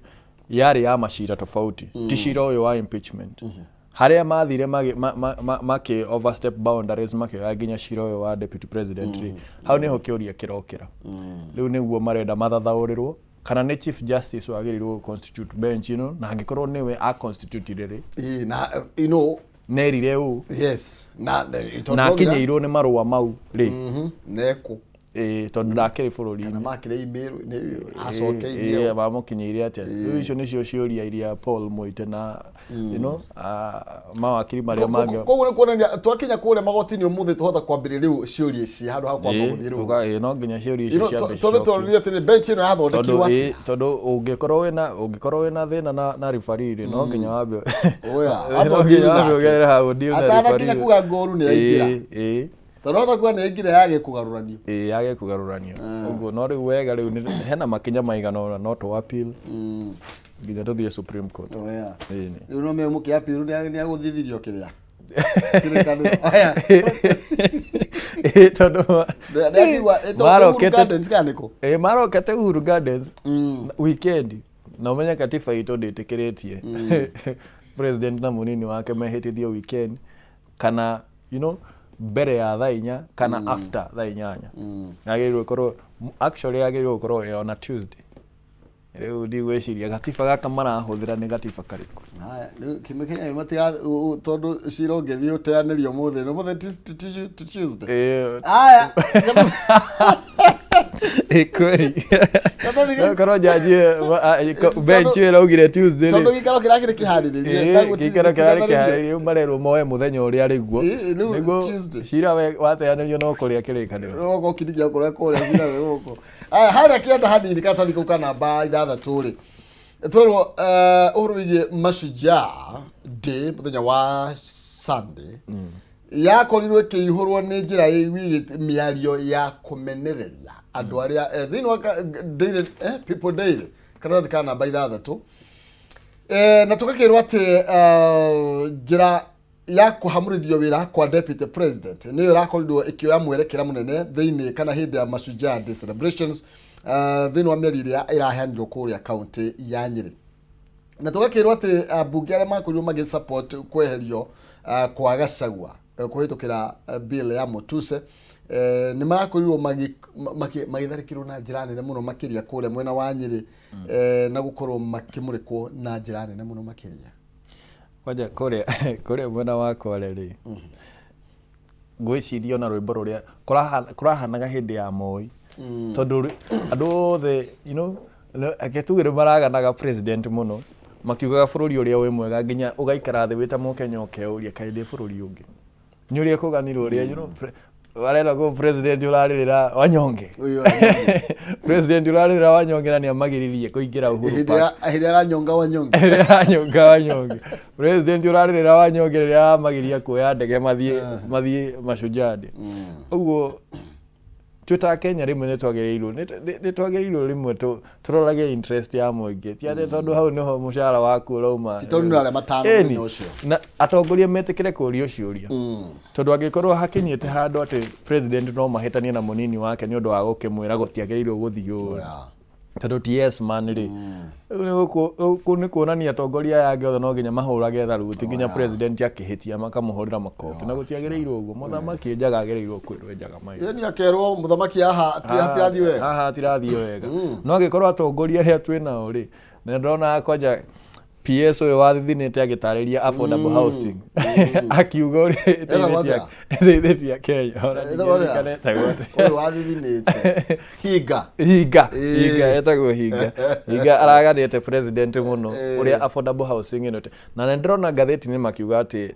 Speaker 3: yarĩ ya macira tofauti, ti cira ũyũ wa impeachment. Harĩa mathire makĩ overstep boundaries, makĩoya nginya cira ũyũ wa deputy president rĩ, hau nĩho kĩũria kĩrokĩra. Rĩu nĩguo marenda mathathaũrĩrwo kana nĩ Chief Justice wagĩrĩirwo constitute bench ĩno, na angĩkorwo nĩwe a constitute rĩ,
Speaker 2: Ĩĩ, na
Speaker 3: nerire ũũ
Speaker 2: yes, na tondũ
Speaker 3: na
Speaker 2: no nginya-
Speaker 3: akinyĩirwo nĩ marũa mau rĩ?
Speaker 2: Nekũ?
Speaker 3: Ĩĩ, tondũ ndakĩrĩ bũrũri-inĩ.
Speaker 2: Na makĩrĩ email nĩ acokeirie.
Speaker 3: Mamũkinyĩire atĩa? Rĩu icio nĩcio ciũria iria Paul Moite na mawakiri marĩa mangĩ.
Speaker 2: Koguo nĩ kuonania twakinya kũrĩa magoti-inĩ ũmũthĩ, tũhota kwambĩrĩria rĩu ciũria ici handũ ha kwamba gũthiĩ rĩu.
Speaker 3: Ĩĩ, no nginya ciũria icio ciambe
Speaker 2: Twambe
Speaker 3: cicokio.
Speaker 2: twarorire atĩrĩ, bench ĩno yathondekirwo
Speaker 3: Tondũ
Speaker 2: atĩa?
Speaker 3: ĩĩ, tondũ ũngĩkorwo wĩna thĩna na referee rĩ, no nginya wambe
Speaker 2: Oya,
Speaker 3: no
Speaker 2: wambe
Speaker 3: nginya
Speaker 2: ũdeal
Speaker 3: wambe
Speaker 2: nake.
Speaker 3: ũgerere hau deal na
Speaker 2: Atanakinya
Speaker 3: referee.
Speaker 2: kuga ngoru nĩ aingĩra.
Speaker 3: Ĩĩ.
Speaker 2: Tondũ hota kuga nĩ aingĩra yage kũgarũranio.
Speaker 3: Ĩĩ, yage kũgarũranio ũguo. No rĩu wega rĩu hena makinya maigana ũna no tũ appeal nginya tũthiĩ Supreme Court.
Speaker 2: Oya.
Speaker 3: Ĩĩ nĩ.
Speaker 2: Rĩu no me mũkĩ appeal nĩ agũthithirio kĩrĩa kĩrĩkanĩro. Oya.
Speaker 3: Ĩĩ, tondũ
Speaker 2: Nĩ akĩigua ĩtagwo Uhuru Gardens kana nĩkũ?
Speaker 3: Ĩĩ, marokete Uhuru Gardens weekend, na ũmenye katiba itũ ndĩtĩkĩrĩtie president na mũnini wake mehĩtithio weekend kana mbere ya thaa 4 kana after thaa 8. Yagĩrĩirwo ĩkorwo, actually yagĩrĩirwo gũkorwo ĩ on a Tuesday. Rĩu ndigwĩciria gatiba gaka marahũthĩra nĩ gatiba karĩkũ.
Speaker 2: Haya, rĩu kĩmĩkenya matiga tondũ cira ũngĩthiĩ ũteanĩrio ũmũthĩ, nĩ ũmũthĩ ti Tuesday.
Speaker 3: Ĩĩ.
Speaker 2: Aya.
Speaker 3: Ĩ kweli.
Speaker 2: Tondũ
Speaker 3: No korwo jaji bench ĩyo ĩraugire Tuesday
Speaker 2: tondũ
Speaker 3: rĩ,
Speaker 2: gĩikaro kĩrĩa kĩrĩ kĩharĩrĩrie.
Speaker 3: Gĩikaro kĩrarĩ kĩharĩrĩrie, rĩu marerwo moe mũthenya ũrĩa arĩ guo
Speaker 2: Ĩĩ, rĩu
Speaker 3: nĩguo
Speaker 2: Tuesday.
Speaker 3: cira wateanĩrio no kũrĩa kĩrĩkanĩro.
Speaker 2: Roko kirigia kũrĩa kũrĩa cira wĩ gũkũ. Aya, harĩa kĩanda hanini karatathi kau ka namba 6 rĩ, tũrerwo ũhoro wĩgiĩ Mashujaa Day, mũthenya wa Sunday yakorirwo ĩkĩihũrwo nĩ njĩra ĩgiĩ mĩario ya kũmenereria andũ arĩa thĩinĩ wa daily, People Daily, karatathi ka namba 6, na tũgakĩrwo atĩ njĩra ya kũhamũrithio wĩra kwa deputy president nĩyo ĩrakorirwo ĩkĩoya mwerekera mũnene thĩinĩ kana hĩndĩ ya Mashujaa Day celebrations thĩinĩ wa mĩeri ĩrĩa ĩraheanirwo kũrĩa kaunti ya Nyĩrĩ, na tũgakĩrwo atĩ ambunge arĩa makorirwo magĩ support kweherio kwa Gachagua kũhĩtũkĩra bill ya Mutuse. Nĩ marakorirwo magĩtharĩkĩrwo na njĩra nene mũno makĩria kũrĩa mwena wa Nyĩrĩ, na gũkorwo makĩmũrĩkwo na njĩra nene mũno makĩria.
Speaker 3: Kwanja kũrĩa mwena wa Kwale rĩ, ngwĩciria ona rwĩmbo rũrĩa kũrahanaga hĩndĩ ya Moi, tondũ andũ othe reke tuge nĩ maraganaga president mũno, makiugaga bũrũri ũrĩa wĩ mwega, nginya ũgaikara thĩ wĩ ta Mũkenya ũkeyũria, kaĩ ndĩ bũrũri ũngĩ? Nĩ ũrĩa kũganirwo ũrĩa arenda kũ president ũrarĩrĩra wanyonge.
Speaker 2: Ũyũ Wanyonge.
Speaker 3: President ũrarĩrĩra wanyonge na nĩ amagiririe kũingĩra Uhuru
Speaker 2: Hĩndĩ
Speaker 3: Park.
Speaker 2: Hĩndĩ aranyonga Wanyonge.
Speaker 3: Rĩrĩa aranyonga wanyonge, president ũrarĩrĩra wanyonge rĩrĩa aramagiria kuoya ndege mathiĩ Mashujaa Day. Ũguo twĩ ta Kenya rĩmwe nĩ twagĩrĩirwo rĩmwe tũrorage interest ya mũingĩ, ti atĩ tondũ hau nĩho mũcara waku ũrauma.
Speaker 2: Ti tondũ nĩ arĩa matano
Speaker 3: Ĩni.
Speaker 2: mũthenya ũcio.
Speaker 3: Na atongoria metĩkĩre kũrio ciũria, tondũ angĩkorwo hakinyĩte handũ atĩ president no mahĩtanie na mũnini wake nĩ ũndũ wa gũkĩmwĩra gũtiagĩrĩirwo gũthiĩ ũũ, tondũ ti yes man rĩ, rĩu kũu nĩ kuonania atongoria aya angĩ othe no nginya mahũrage tharuti nginya president akĩhĩtia makamũhũrĩra makobi, na gũtiagĩrĩirwo ũguo. Mũthamaki njaga agĩrĩirwo kwĩrwo njaga maitho.
Speaker 2: Ĩni, akerwo mũthamaki haha hatirathiĩ wega.
Speaker 3: Haha hatirathiĩ wega. No angĩkorwo atongoria arĩa twĩ nao rĩ, na ndĩrona kwanja PS ũyũ wathithinĩte agĩtarĩria affordable housing, akiuga ũrĩa
Speaker 2: Etagwo atĩa?
Speaker 3: ĩteithĩtie Kenya. Ona
Speaker 2: Etagwo atĩa?
Speaker 3: ndingĩririkana etagwo atĩa.
Speaker 2: Ũyũ wathithinĩte hinga.
Speaker 3: Hinga.
Speaker 2: Ĩĩ.
Speaker 3: Hinga, etagwo Hinga. Hinga araganĩte president mũno ũrĩa affordable housing ĩno na nĩ ndĩrona ngathĩti-inĩ makiuga atĩ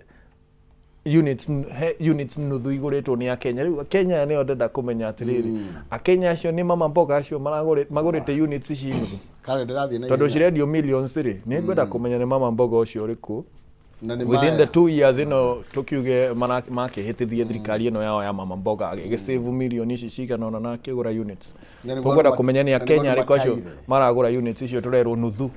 Speaker 3: he units nuthu igũrĩtwo nĩ Akenya. Rĩu Akenya nĩo ndenda kũmenya atĩrĩrĩ, Akenya acio nĩ mama mboga acio magũrĩte units ici nuthu?
Speaker 2: Kare ndĩrathiĩ na
Speaker 3: Tondũ
Speaker 2: ihenya.
Speaker 3: cirendio millions rĩ, nĩ ngwenda kũmenya nĩ mama mboga ũcio ũrĩkũ
Speaker 2: Na nĩ
Speaker 3: within
Speaker 2: maya.
Speaker 3: the 2 years ĩno tũkiuge makĩhĩtithie thirikari ĩno yao ya mama mboga, agĩsave milioni ici cigana ũna na akĩgũra units.
Speaker 2: Na nĩguo
Speaker 3: Tũkwenda kũmenya nĩ
Speaker 2: na nĩguo
Speaker 3: Akenya arĩkũ acio
Speaker 2: makaire.
Speaker 3: maragũra units icio tũrerwo nuthu,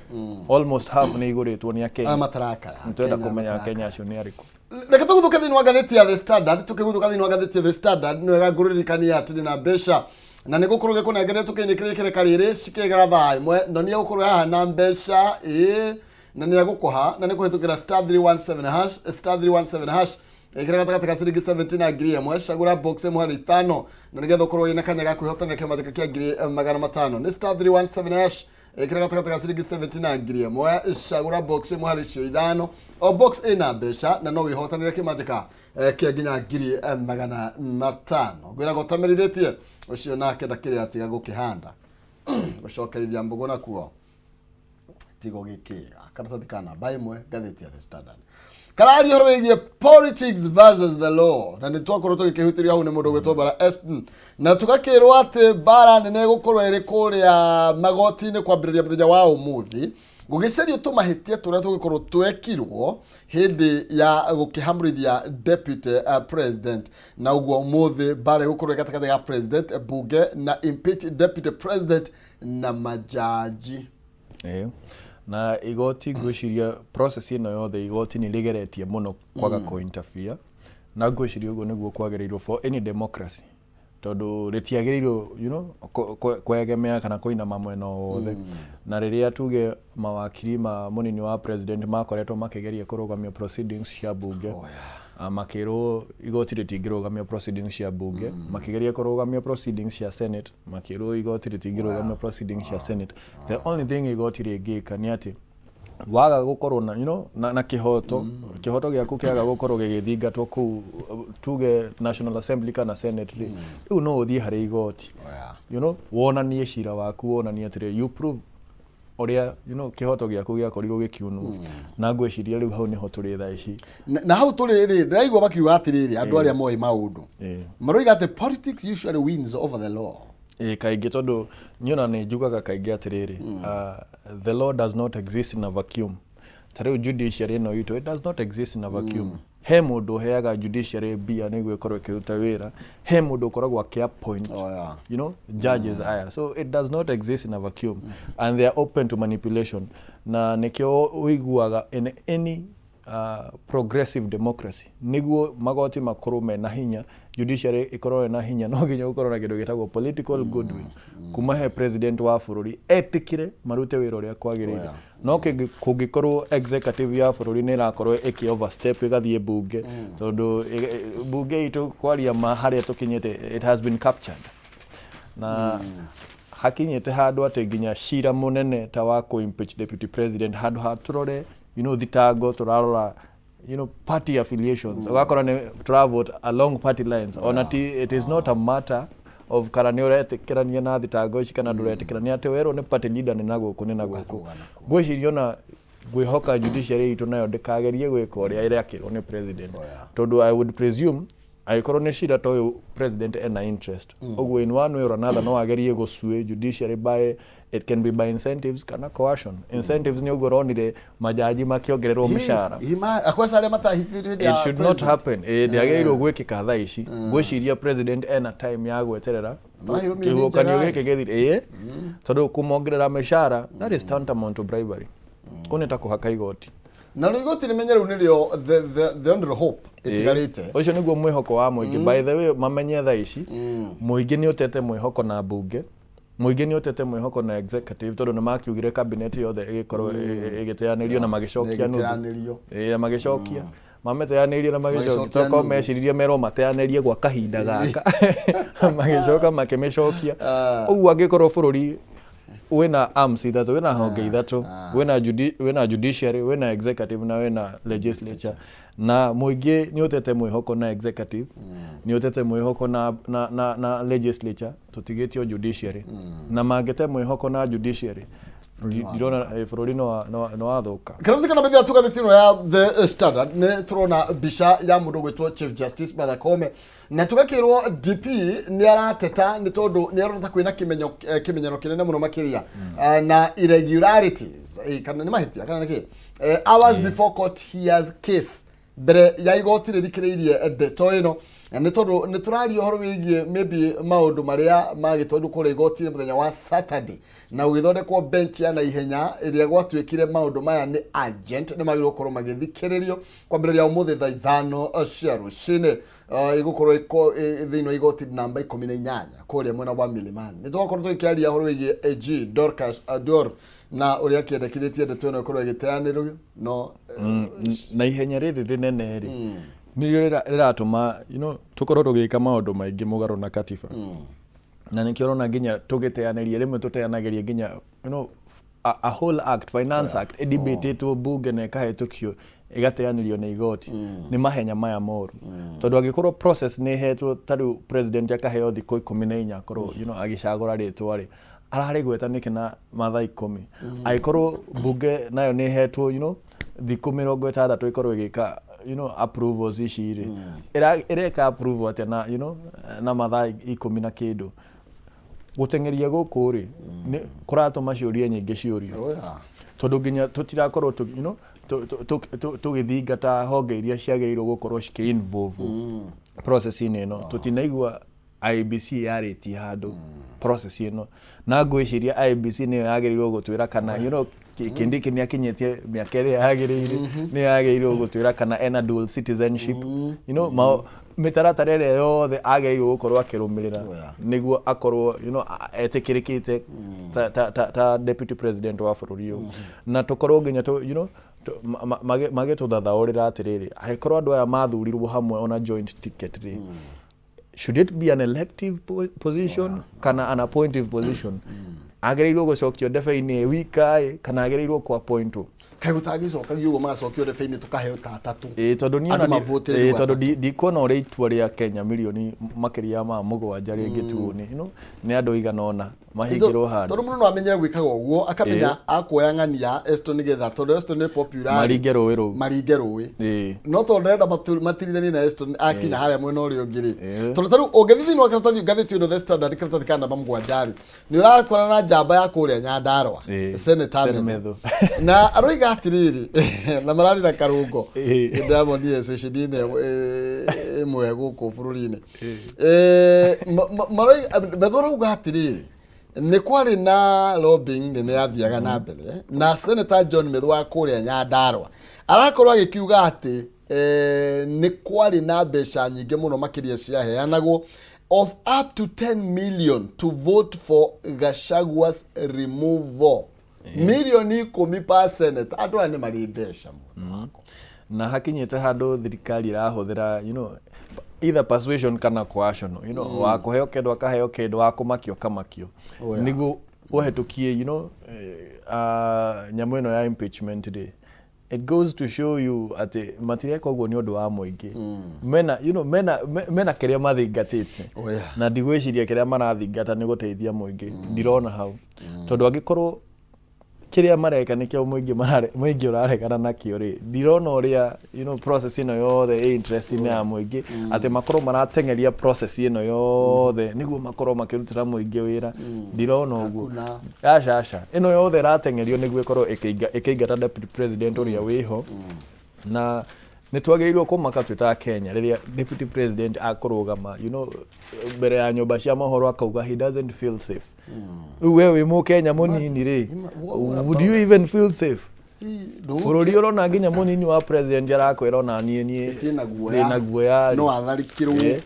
Speaker 3: almost half nĩ igũrĩtwo nĩ
Speaker 2: Aya
Speaker 3: Akenya.
Speaker 2: matarakaya.
Speaker 3: Twenda
Speaker 2: Kenya
Speaker 3: kũmenya
Speaker 2: matarakaya.
Speaker 3: Akenya acio nĩ arĩkũ.
Speaker 2: Reke tũgũthũke thĩinĩ wa ngathĩti ya The Standard. Tũkĩgũthũka thĩinĩ wa ngathĩti ya The Standard, nĩ wega ngũririkania atĩ ndĩna mbeca na nĩ gũkorwo gĩkũnengerere tũkĩinĩ kĩreka rĩrĩ cikĩgera thaa 1, na nĩ egũkorwo haha na mbeca, ĩĩ, na nĩ egũkũha na nĩ kũhĩtũkĩra *317#, *317#. Ĩkĩra gatagatĩ ka ciringi 70 na 1000, cagũra box ĩmwe harĩ ithano na nĩgetha ũkorwo wĩna kanya ga kwĩhotanĩra kĩmanjĩka kĩa 500,000. Nĩ *317#, ĩkĩra gatagatĩ ka ciringi 70 na 1000, cagũra box ĩmwe harĩ icio ithano. O box ĩna mbeca na no wĩhotanĩre kĩmanjĩka kĩa nginya 500,000. Ngwĩraga ũtamerithĩtie ũcio nake ndakĩrĩ atiga gũkĩhanda gũcokerithia mbũgũ nakuo tigo gĩkĩga. Karatathi ka namba 1 ngathĩti ya The Standard kararia ũhoro wĩgiĩ politics versus the law, na nĩ twakorwo tũgĩkĩhutĩrio hau nĩ mũndũ ũgwĩtwo Bara Eston, na tũgakĩrwo atĩ mbara nene ĩgũkorwo ĩrĩ kũrĩa magoti-inĩ kwambĩrĩria mũthenya wa ũmũthĩ, gũgĩcario tũmahĩtia tũrĩa tũgĩkorwo twekirwo hĩndĩ ya gũkĩhamũrithia deputy president. Na ũguo ũmũthĩ mbara ĩgũkorwo ĩ gatagatĩ ga president, bunge na impeach deputy president na majaji.
Speaker 3: Ĩĩ. Na igoti, ngwĩciria process ĩno yothe igoti nĩ rĩgeretie mũno kwaga kũ interfere, na ngwĩciria ũguo nĩguo kwagĩrĩirwo for any democracy, tondũ rĩtiagĩrĩirwo kwegemea kana kũinama mwena o wothe. Na rĩrĩa tuge mawakiri ma mũnini wa president makoretwo makĩgeria kũrũgamia proceedings cia bunge, makĩrwo igoti rĩtingĩrũgamia proceedings cia bunge. Makĩgeria kũrũgamia proceedings cia senate, makĩrwo igoti rĩtingĩrũgamia proceedings cia senate. The only thing igoti rĩngĩka nĩ atĩ waga gũkorwo na, na kĩhoto gĩaku kĩaga gũkorwo gĩgĩthingatwo kũu, tuge National Assembly kana Senate rĩ, rĩu no ũthiĩ harĩ igoti, wonanie cira waku, wonanie atĩrĩ, you prove ũrĩa kĩhoto gĩaku gĩakorirwo gĩkiunwo. Na ngwĩciria rĩu hau nĩho tũrĩ thaa ici.
Speaker 2: Na hau tũrĩ rĩ, ndĩraigua makiuga atĩrĩrĩ, andũ arĩa moĩ maũndũ maroiga atĩ politics usually wins over the law.
Speaker 3: Ĩĩ, kaingĩ, tondũ niĩ ona nĩ njugaga kaingĩ atĩrĩrĩ, the law does not exist in a vacuum. Ta rĩu judiciary ĩno itũ, it does not exist in a vacuum. He mũndũ ũheaga judiciary mbia nĩguo ĩkorwo ĩkĩruta wĩra, he mũndũ ũkoragwo akĩ-appoint judges aya. So it does not exist in a vacuum and they are open to manipulation, na nĩkĩo ũiguaga in any Progressive democracy. Nĩguo magoti makorwo mena hinya, judiciary ĩkorwo ĩna hinya, no nginya gũkorwo na kĩndũ gĩtagwo political goodwill kuma he president wa bũrũri etĩkĩre marute wĩra ũrĩa kwagĩrĩire. No kũngĩkorwo executive ya bũrũri nĩ ĩrakorwo ĩkĩ overstep ĩgathiĩ mbunge, tondũ mbunge itũ, kwaria ma, harĩa tũkinyĩte, it has been captured na hakinyĩte handũ atĩ nginya cira mũnene ta wa kũ impeach deputy president, handũ ha tũrore thitango, tũrarora party affiliations. Ũgakora nĩ tũravote along party lines. Ona ti, it is not a matter of kana nĩ ũretĩkĩrania na thitango ici kana ndũretĩkĩrania, atĩ werwo nĩ party leader nĩ na gũkũ, nĩ na gũkũ. Ngwĩciria ona ngwĩhoka judiciary itũ nayo ndĩkagerie gwĩka ũrĩa ĩrekĩrwo nĩ president, tondũ I would presume angĩkorwo nĩ cira ta ũyũ, president ena interest. Ũguo in one way or another no agerie gũsway judiciary by, it can be by incentives kana coercion. Incentives nĩ ũguo ũronire majaji makĩongererwo mĩcara.
Speaker 2: Akwaca arĩa matahithĩtio hĩndĩ
Speaker 3: It should not happen. Ndĩagĩrĩirwo gwĩkĩka thaa ici. Ngwĩciria president ena time ya gweterera
Speaker 2: Marahirwo mĩrĩ
Speaker 3: kĩhuhũkanio
Speaker 2: njega.
Speaker 3: gĩkĩ gĩthire, ĩĩ, tondũ kũmongerera mĩcara, that is tantamount to bribery. Kũu nĩ ta kũhaka igoti.
Speaker 2: Na rĩu igoti rĩmenye rĩu nĩrĩo the only hope ĩtigarĩte.
Speaker 3: Ũcio nĩguo mwĩhoko wa mũingĩ. By the way, mamenye thaa ici mũingĩ nĩ ũtete mwĩhoko na mbunge, mũingĩ nĩ ũtete mwĩhoko na executive, tondũ nĩ makiugire cabinet yothe ĩgĩkorwo ĩgĩteanĩrio na magĩcokia nuthu.
Speaker 2: Ĩgĩteanĩrio.
Speaker 3: Ĩĩ, na magĩcokia, mameteanĩirie na magĩcokia.
Speaker 2: Magĩcokia
Speaker 3: Tokorwo
Speaker 2: nuthu.
Speaker 3: meciririe merwo mateanĩrie gwa kahinda gaka, magĩcoka makĩmĩcokia. Ũguo angĩkorwo bũrũri wĩna arms ithatũ, wĩna honge ithatũ, wĩna judiciary, wĩna executive na wĩna legislature, na mũingĩ nĩ ũtete mwĩhoko na executive, nĩ ũtete mwĩhoko na legislature, tũtigĩtio judiciary. Na mangĩte mwĩhoko na judiciary, ndirona bũrũri no wathũka.
Speaker 2: Karathi kana methia tugatheti ĩno ya The Standard, nĩ tũrona mbica ya mũndũ gwĩtwo Chief Justice Martha Koome, na tũgakĩrwo DP nĩ arateta nĩ tondũ nĩ arona ta kwĩna kĩmenyo, kĩmenyano kĩnene mũno makĩria na irregularities, kana nĩ mahĩtia kana nĩ kĩ, hours before court hears case, mbere ya igoti rĩthikĩrĩirie ndeto ĩno. Na nĩ tondũ nĩ tũraria ũhoro wĩgiĩ maybe maũndũ marĩa magĩtwarirwo kũrĩa igoti-inĩ mũthenya wa Saturday na gũgĩthondekwo bench ya naihenya ĩrĩa gwatuĩkire maũndũ maya nĩ urgent, nĩ magĩrĩirwo gũkorwo magĩthikĩrĩrio kwambĩrĩria ũmũthĩ thaa 5 cia rũcinĩ. Ĩgũkorwo thĩinĩ wa igoti namba 18 kũrĩa mwena wa Milimani. Nĩ tũgakorwo tũgĩkĩaria ũhoro wĩgiĩ AG Dorcas Ador na ũrĩa kĩendekithĩtie ndeto ĩno ĩkorwo ĩgĩteanĩrio no
Speaker 3: Na ihenya rĩrĩ rĩnene rĩ, nĩrĩo rĩratũma tũkorwo tũgĩka maũndũ maingĩ mũgarũ na katiba, na nĩkĩo ũrona nginya tũgĩteanĩria, rĩmwe tũteanagĩria nginya a whole act, Finance Act, ĩdebatĩtwo bunge na ĩkahĩtũkio, ĩgateanĩrio nĩ igoti. Nĩ mahenya maya moru, tondũ angĩkorwo process nĩ ĩhetwo, ta rĩu president akaheo thikũ 14 akorwo agĩcagũra rĩtwa rĩ, ararĩgweta nĩkĩ na mathaa 10? Angĩkorwo bunge nayo nĩ ĩhetwo thikũ 60 ĩkorwo ĩgĩka approvals ici rĩ, ĩreka approval atĩa na na mathaa 10 na kĩndũ? Gũteng'eria gũkũ rĩ, nĩ kũratũma ciũria nyingĩ ciũrio, tondũ nginya tũtirakorwo tũgĩthingata honge iria ciagĩrĩirwo gũkorwo cikĩ involve process-inĩ ĩno. Tũtinaigua IEBC yarĩtie handũ process ĩno, na ngwĩciria IEBC nĩyo yagĩrĩirwo gũtwĩra kana Kindiki nĩ akinyĩtie mĩaka ĩrĩa yagĩrĩire, nĩyo yagĩrĩirwo gũtwĩra kana ena dual citizenship, mĩtaratara ĩrĩa yothe agĩrĩirwo gũkorwo akĩrũmĩrĩra nĩguo akorwo etĩkĩrĩkĩte ta deputy president wa bũrũri ũyũ. Na tũkorwo nginya magĩtũthathaũrĩra atĩrĩrĩ, angĩkorwo andũ aya mathurirwo hamwe on a joint ticket rĩ, should it be an elective position kana an appointive position? Agĩrĩirwo gũcokio ndebe-inĩ wika ĩ, kana agĩrĩirwo kũ appointwo?
Speaker 2: Kaĩ gũtangĩcokagio ũguo, magacokio ndebe-inĩ, tũkaheo ta atatũ?
Speaker 3: Ĩĩ, tondũ niĩ
Speaker 2: Andũ
Speaker 3: ona
Speaker 2: mavotĩre
Speaker 3: ĩĩ,
Speaker 2: rĩu
Speaker 3: tondũ
Speaker 2: atatũ.
Speaker 3: ndikuona ũrĩa itua rĩa Kenya mirioni makĩria ma 7 rĩngĩtuo nĩ nĩ andũ igana ũna mahingĩrwo handũ.
Speaker 2: Tondũ mũndũ no amenyere gwĩkaga ũguo, akamenya akuoya ng'ania Eston nĩgetha, tondũ Eston nĩ popular,
Speaker 3: maringe rũĩ rũu.
Speaker 2: Maringe rũĩ. No tondũ ndarenda matirithanie na Eston akinya harĩa mwena ũrĩa ũngĩ rĩ, tondũ tarĩu ũngĩthiĩ thĩinĩ wa karatathi, ngathĩti ĩno The Standard, karatathi ka namba 7 rĩ, nĩ ũrakora na njamba ya kũrĩa Nyandarua, Senator
Speaker 3: Sen
Speaker 2: Methu.
Speaker 3: Methu.
Speaker 2: Na aroiga atĩrĩrĩ, na mararĩ na karũngo, ndĩramonire ceceni-inĩ ĩmwe gũkũ bũrũri-inĩ. Methu arauga atĩrĩrĩ, nĩ kwarĩ na lobbying nene yathiaga na mbere na Senator John Methu wa kũrĩa Nyandarua. Arakorwo agĩkiuga atĩ nĩ kwarĩ na mbeca nyingĩ mũno makĩria ciaheanagwo of up to 10 million to vote for Gachagua's removal. Mirioni 10 per senator. Andũ aya nĩ marĩ mbeca mũno.
Speaker 3: Na hakinyĩte handũ thirikari ĩrahũthĩra either persuasion kana coercion, wa kũheo kĩndũ akaheo kĩndũ, wa kũmakio kamakio.
Speaker 2: Oh, yeah.
Speaker 3: Nĩguo ũhetũkie nyamũ ĩno ya impeachment rĩ, it goes to show you atĩ matireka ũguo nĩ ũndũ wa mũingĩ. Mena you know, mena me- mena kĩrĩa mathingatĩte.
Speaker 2: Oh, yeah.
Speaker 3: Na ndigwĩciria kĩrĩa marathingata nĩ gũteithia mũingĩ. Ndirona hau, tondũ angĩkorwo kĩrĩa mareka nĩkĩo mũingĩ ũraregana nakĩo rĩ, ndirona ũrĩa process ĩno yothe ĩ interest-inĩ ya mũingĩ, atĩ makorwo marateng'eria process ĩno yothe nĩguo makorwo makĩrutĩra mũingĩ wĩra. Ndirona ũguo.
Speaker 2: Hakuna.
Speaker 3: Aca, aca, ĩno yothe ĩrateng'erio nĩguo ĩkorwo ĩkĩingata deputy president ũrĩa wĩho. Na nĩ twagĩrĩirwo kũmaka twĩ ta Kenya rĩrĩa deputy president akũrũgama mbere ya nyũmba cia mohoro akauga he doesn't feel safe. Rĩu we wĩ mũkenya mũnini rĩ, would you even feel safe? Bũrũri ũrona nginya mũnini wa president arakwĩra ona niĩ
Speaker 2: Ndĩna guoya.
Speaker 3: Ndĩna guoya rĩ.
Speaker 2: No atharĩkĩrwo.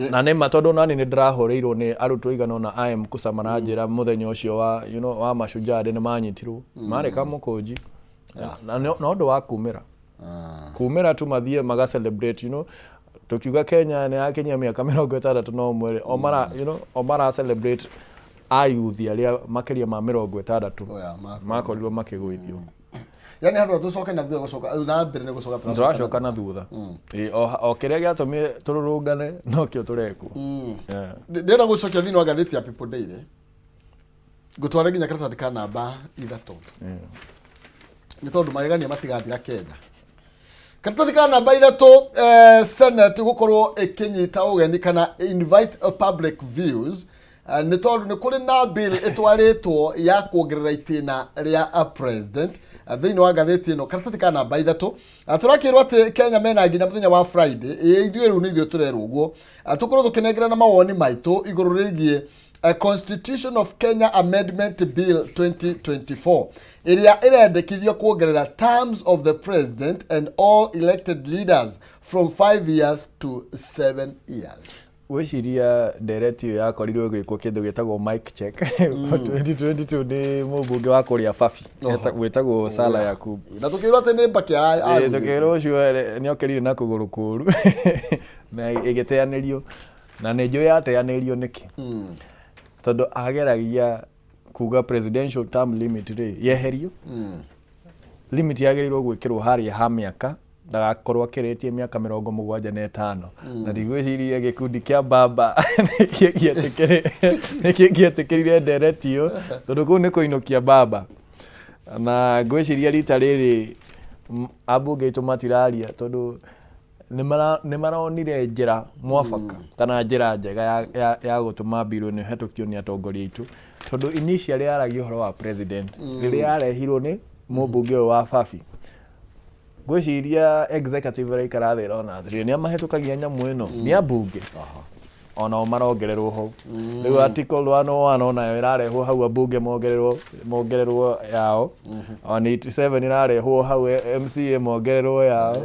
Speaker 3: Na nĩ ma, tondũ nani nĩ ndĩrahũrĩirwo nĩ arutwo igana ũna a M-Kusa maranjĩra mũthenya ũcio wa Mashujaa Day nĩ manyitirwo marĩ kamũkũnji na ũndũ wa kumĩra kumĩra tu mathiĩ maga celebrate. Tukiuga Kenya nĩ yakinyia mĩaka 61 rĩ, o mara o mara celebrate ayuthi arĩa makĩria ma 60
Speaker 2: Oh, yeah,
Speaker 3: makorirwo makĩgũithio.
Speaker 2: Yani handũ tũcoke na thutha, gũcoka na mbere nĩ gũcoka tũracoka.
Speaker 3: Tũracoka na thutha. Ĩ, o kĩrĩa gĩatũmire tũrũrũngane nokĩo tũrekwo. Yeah.
Speaker 2: Ndĩrenda gũcokia thĩinĩ wa ngathĩti ya People Daily, ngũtware nginya karatathi ka namba 3, nĩ tondũ magegania matigathira Kenya. Karatathi ka namba 3, Senate gũkorwo ĩkĩnyita ũgeni kana invite a public views, nĩ tondũ nĩ kũrĩ na bill ĩtwarĩtwo ya kuongerera itĩna rĩa a president. Thĩinĩ wa ngathĩti ĩno karatathi ka namba 3, tũrakĩrwo atĩ Kenya mena nginya mũthenya wa Friday. Ĩ ithuĩ rĩu nĩ ithuĩ tũrerwo ũguo, tũkorwo tũkĩnengerana mawoni maitũ igũrũ rĩgiĩ Constitution of Kenya Amendment Bill 2024 ĩrĩa ĩrendekithio kuongerera terms of the president and all elected leaders from 5 years to 7 years.
Speaker 3: Gwĩciria ndereti ĩyo yakorirwo ĩgĩkwo kĩndũ gĩtagwo mic check 2022 nĩ mũmbunge wa kũrĩa Fafi wĩtagwo Sala Yakub.
Speaker 2: Na tũkĩrwo atĩ nĩ Mbaki.
Speaker 3: Tũkĩrwo ũcio nĩ okĩrire na kũgũrũ kũru na ĩgĩteanĩrio, na nĩ njũĩ yateanĩrio nĩkĩ, tondũ ageragia kuga presidential term limit rĩ yeherio, limit yagĩrĩirwo gwĩkĩrwo harĩa ha mĩaka ndagakorwo akĩrĩtie mĩaka 75, na ndigwĩciria gĩkundi kĩa baba nĩkĩngĩetĩkĩrire ndereti ĩyo, tondũ kũu nĩ kũinũkia baba. Na ngwĩciria rita rĩrĩ ambunge aitũ matiraria tondũ nĩ maronire njĩra mwafaka kana njĩra njega ya gũtũma bill ĩno ĩhetũkio nĩ atongoria aitũ, tondũ initially yaragia ũhoro wa president rĩrĩa yarehirwo nĩ mũmbunge ũyũ wa Fafi. Ngwĩciria executive ĩraikara thĩ ĩrona atĩrĩrĩ, nĩ amahetũkagia nyamũ ĩno nĩ ambunge onao marongererwo hau. Rĩu article 101 onayo ĩrarehwo hau, ambunge mongererwo yao, 187 ĩrarehwo hau, MCA mongererwo yao,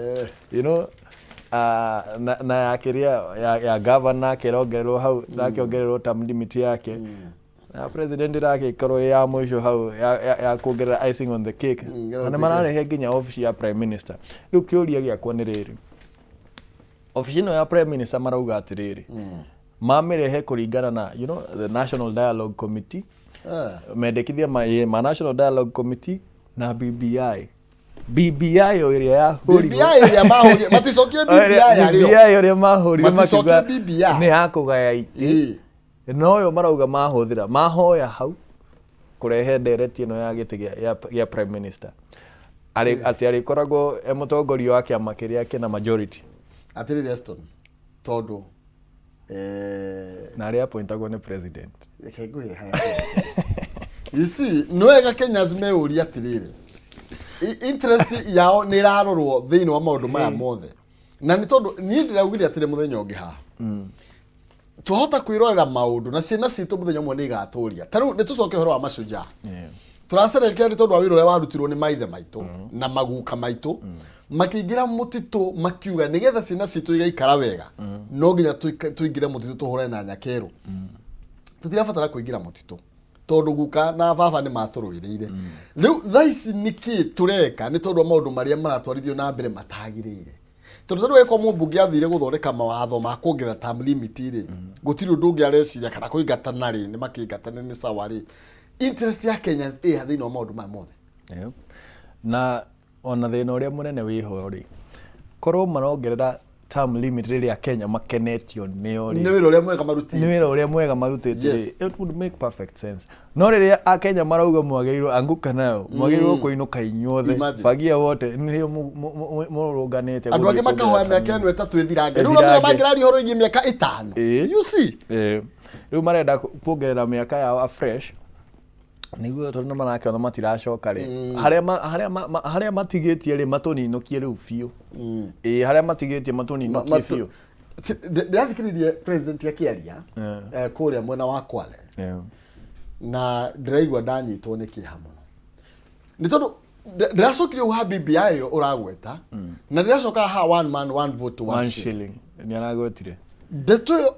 Speaker 3: na ya kĩrĩa ya governor nake ĩrongererwo hau, nakĩongererwo term limit yake, na president ĩragĩkorwo ĩ ya mũico hau ya kuongerera icing on the cake. Na nĩ mararehe nginya obici ya prime minister. Rĩu kĩũria gĩakwa nĩ rĩrĩ, obici ĩno ya prime minister marauga atĩrĩrĩ, mamĩrehe kũringana na the National Dialogue Committee, mendekithia ma National Dialogue Committee na BBI. BBI o ĩrĩa yahũrirwo.
Speaker 2: BBI ĩrĩa mahũrire, maticokie BBI arĩo.
Speaker 3: BBI ũrĩa mahũrirwo
Speaker 2: Maticokie
Speaker 3: makiuga
Speaker 2: BBI.
Speaker 3: nĩ ya kũgaya itĩ, noyo marauga mahũthĩra mahoya hau kũrehe ndereti ĩno ya gĩtĩ gĩa prime minister. Atĩ arĩkoragwo e mũtongoria wa kĩama kĩrĩa kĩna majority.
Speaker 2: Atĩrĩrĩ Eston, tondũ
Speaker 3: Na arĩa appointagwo nĩ president.
Speaker 2: Reke ngwĩre harĩa. You see, nĩ wega Kenyans meyũrie atĩrĩrĩ, interest yao nĩ ĩrarorwo thĩinĩ wa maũndũ maya mothe? Na nĩ tondũ niĩ ndĩraugire atĩrĩ, mũthenya ũngĩ haha twahota kwĩrorera maũndũ na ciana citũ mũthenya ũmwe nĩ igatũria. Ta rĩu nĩ tũcoke ũhoro wa Mashujaa. Tũracerekea nĩ tondũ wa wĩra ũrĩa warutirwo nĩ maithe maitũ na maguka maitũ, makĩingĩra mũtitũ makiuga nĩgetha ciana citũ igaikara wega no nginya tũingĩre mũtitũ tũhũrane na nyakerũ. Tũtirabatara kũingĩra mũtitũ tondũ guka na baba nĩ matũrũĩrĩire. Rĩu thaa ici nĩkĩ tũreka? Nĩ tondũ wa maũndũ marĩa maratwarithio na mbere matagĩrĩire, tondũ wekwa mũmbunge athire gũthondeka mawatho ma kuongerera term limit rĩ, gũtirĩ ũndũ ũngĩ areciria kana kũingatana rĩ, nĩ makĩingatana nĩ sawa rĩ. Interest ya Kenyans ĩ thĩinĩ wa maũndũ maya mothe?
Speaker 3: Yep. Na ona thĩna ũrĩa mũnene wĩho rĩ, korwo marongerera term limit rĩrĩa Kenya makenetio nĩo rĩ,
Speaker 2: nĩ wĩra ũrĩa mwega marutĩte,
Speaker 3: nĩ wĩra ũrĩa mwega marutĩte rĩ, it would make perfect sense. No rĩrĩa akenya marauga mwagĩrĩirwo anguka nayo, mwagĩrĩirwo kũinũka inyuothe.
Speaker 2: Imagine.
Speaker 3: Fagia wote nĩrĩo mũrũnganĩte
Speaker 2: andũ angĩ
Speaker 3: gũthiĩ
Speaker 2: makahoya
Speaker 3: kuongerera
Speaker 2: mĩaka
Speaker 3: term
Speaker 2: ĩno 3 ĩthirange. Rĩu
Speaker 3: Ĩthirange.
Speaker 2: no mangĩraria ũhoro wĩgiĩ mĩaka 5. You see?
Speaker 3: Rĩu marenda kuongerera mĩaka yao afresh nĩguo tondũ nĩ marakĩona matiracoka rĩ, harĩa matigĩtie rĩ, matũninũkie rĩu biũ. Ĩĩ, harĩa matigĩtie matũninũkie biũ.
Speaker 2: Ndĩrathikĩrĩirie president akĩaria kũrĩa mwena wa Kwale na ndĩraigua ndanyitwo nĩ kĩeha mũno, nĩ tondũ ndĩracokire hau ha BBI ĩyo ũragweta, na ndĩracoka ha one man, one vote, one
Speaker 3: one
Speaker 2: shilling.
Speaker 3: Shilling nĩ aragwetire.
Speaker 2: Ndeto ĩyo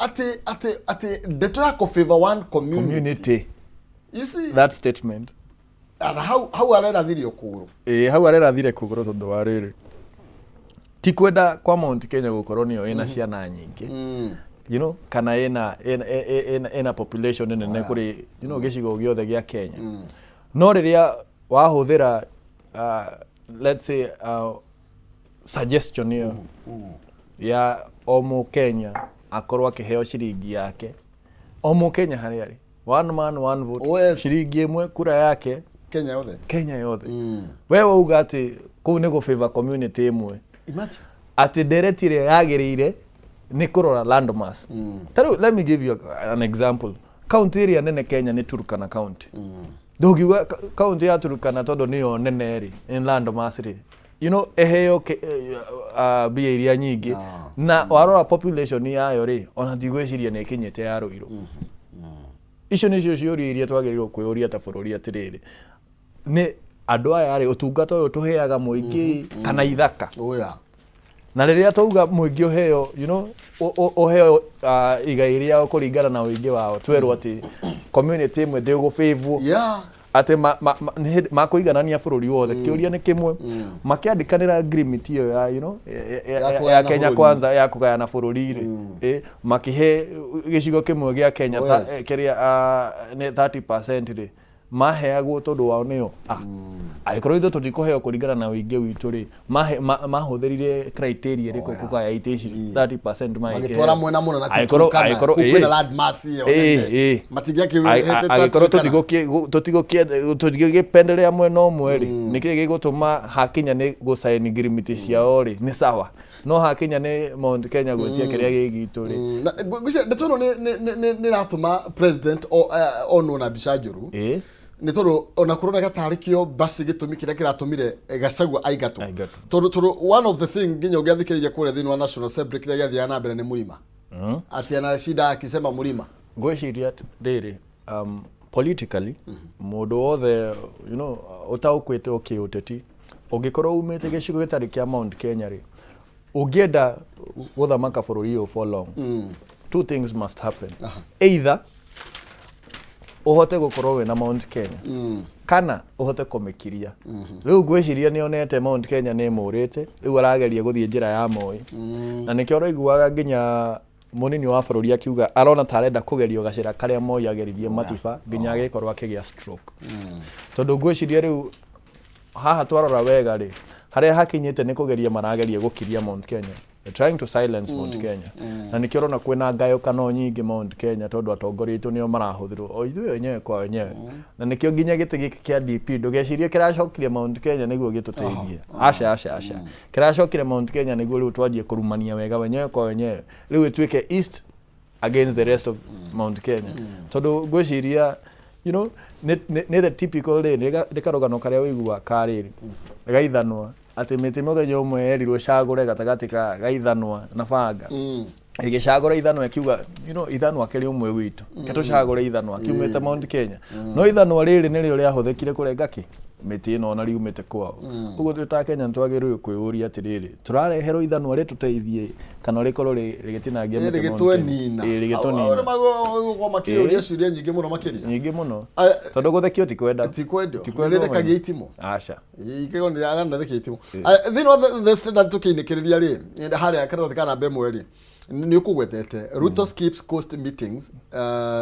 Speaker 2: atĩ ndeto ya kũ favor one community,
Speaker 3: community.
Speaker 2: You see
Speaker 3: that statement?
Speaker 2: Na hau arerathirio kũgũrũ.
Speaker 3: Ĩĩ, hau arerathire kũgũrũ, tondũ wa rĩrĩ, ti kwenda kwa Mount Kenya gũkorwo nĩyo ĩna ciana nyingĩ kana ĩna population nene kũrĩ gĩcigo gĩothe gĩa Kenya. No rĩrĩa wahũthĩra let's say suggestion ĩyo ya o mũkenya akorwo akĩheo ciringi yake, o mũkenya harĩa arĩ, one man, one vote,
Speaker 2: Oh, yes.
Speaker 3: ciringi 1, kura yake,
Speaker 2: Kenya yothe.
Speaker 3: Kenya yothe, we wauga atĩ kũu nĩ gũ community ĩmwe.
Speaker 2: Imagine.
Speaker 3: Atĩ ndereti ĩrĩa yagĩrĩire nĩ kũrora landmass. Ta rĩu, let me give you an example. County ĩrĩa nene Kenya nĩ Turkana County. Ndũngiuga county ya Turkana, tondũ nĩyo nene rĩ in landmass rĩ, ĩheo mbia iria nyingĩ, na warora population yayo rĩ, ona ndigwĩciria nĩ ĩkinyĩte ya Ruiru. Icio nĩcio ciũria iria twagĩrĩirwo kwĩyũria ta bũrũri, atĩrĩrĩ, nĩ andũ aya rĩ, ũtungata ũyũ tũheaga mũingĩ kana ithaka?
Speaker 2: Oh yeah.
Speaker 3: Na rĩrĩa twauga mũingĩ ũheo ũheo igai rĩao kũringana na ũingĩ wao, twerwo atĩ community ĩmwe ndĩgũbĩvwo, atĩ nĩ hĩndĩ makũiganania bũrũri wothe. Kĩũria nĩ kĩmwe, makĩandĩkanĩra agreement ĩyo ya
Speaker 2: Ya
Speaker 3: ya
Speaker 2: kũgayana
Speaker 3: Kenya
Speaker 2: bũrũri.
Speaker 3: Kwanza ya kũgayana bũrũri rĩ, makĩhe gĩcigo kĩmwe gĩa Kenya kĩrĩa nĩ 30% rĩ, maheagwo tondũ wao nĩo angĩkorwo ithuĩ tũtikũheo kũringana na ũingĩ witũ rĩ, mahũthĩrire criteria ĩrĩkũ kũgaya itĩ ici 30%
Speaker 2: magĩtwara mwena mũna na ti Turkana,
Speaker 3: angĩkorwo
Speaker 2: kũu kwĩna landmass ĩyo nene. Matingĩakĩhete ta
Speaker 3: Angĩkorwo
Speaker 2: Turkana.
Speaker 3: Tũtigũkĩpenderea mwena ũmwe rĩ, nĩkĩ gĩgũtũma hakinya nĩ gũcaini ngirimiti ciao rĩ, nĩ sawa, no hakinya nĩ Mount Kenya gwĩtia kĩrĩa gĩ gitũ rĩ?
Speaker 2: Na ngwĩciria ndeto ĩno nĩ ĩratũma president onwo na mbica njũru, nĩ tondũ ona kũroneka tarĩ kĩo basi gĩtũmi kĩrĩa kĩratũmire Gachagua aingatwo.
Speaker 3: Aingatwo.
Speaker 2: Tondũ one of the thing nginya ũngĩathikĩrĩria kũrĩa thĩinĩ wa National Assembly kĩrĩa gĩathiaga na mbere nĩ mũrima, atĩ anacinda akisema mũrima.
Speaker 3: Ngwĩciria rĩrĩ, politically mũndũ wothe ũtaũkwĩte kĩũteti, ũngĩkorwo umĩte gĩcigo gĩtarĩ kĩa Mount Kenya rĩ, ũngĩenda gũthamaka bũrũri ũyũ for long, two things must happen: either ũhote gũkorwo wĩna Mount Kenya kana ũhote kũmĩkiria. Rĩu ngwĩciria nĩ onete Mount Kenya nĩ ĩmũrĩte, rĩu arageria gũthiĩ njĩra ya Moi, na nĩkĩo ũraiguaga nginya mũnini wa bũrũri akiuga arona ta arenda kũgerio gacĩra karĩa Moi ageririe Matiba nginya agĩkorwo akĩgĩa stroke, tondũ ngwĩciria rĩu haha twarora wega rĩ, harĩa hakinyĩte nĩ kũgeria marageria gũkiria Mount Kenya. They're trying to silence Mount Kenya, na nĩkĩo ũrona kwĩna ngayũkano nyingĩ Mount Kenya, tondũ atongoria aitũ nĩo marahũthĩrwo o ithuĩ wenyewe kwa wenyewe. Na nĩkĩo nginya gĩtĩ gĩkĩ kĩa DP, ndũgecirie kĩracokire Mount Kenya nĩguo gĩtũteithie. Aca, aca, aca. Kĩracokire Mount Kenya nĩguo rĩu twanjie kũrumania wega wenyewe kwa wenyewe, rĩu ĩtuĩke East against the rest of Mount Kenya, tondũ ngwĩciria nĩ the typical rĩ, nĩ karũgano karĩa ũiguaga ka rĩrĩ gaithanwa, atĩ mĩtĩ mũthenya ũmwe yerirwo cagũre gatagatĩ ka gaithanwa na banga. Ĩgĩcagũra ithanwa ĩkiuga, ithanwa kĩrĩ ũmwe witũ, ke tũcagũre ithanwa kiumĩte Mount Kenya. No ithanwa rĩrĩ nĩrĩo rĩahũthĩkire kũrenga kĩ mĩtĩ ĩno ona riumĩte kwao. Ũguo twĩ ta Kenya nĩtwagĩrĩirwo kwĩyũria atĩrĩrĩ, tũrareherwo ithanwa rĩtũteithie kana rĩkorwo rĩgĩtinangia mĩtĩ Mount Kenya?
Speaker 2: Rĩgĩtwenina.
Speaker 3: Ĩĩ, rĩgĩtũnina.
Speaker 2: Nĩmagũkorwo makĩũria ciũria nyingĩ mũno makĩria.
Speaker 3: Nyingĩ mũno, tondũ gũthekio ti kwenda.
Speaker 2: Ti kwendwo.
Speaker 3: Ti kwendwo.
Speaker 2: Nĩrĩthekagia itimũ.
Speaker 3: Aca.
Speaker 2: Ikĩgo nĩ aranathekia itimũ. Thĩinĩ wa The Standard tũkĩinĩkĩrĩria rĩ, harĩa karatathi ka namba 1 rĩ, nĩ ũkũgwetete Ruto skips coast meetings,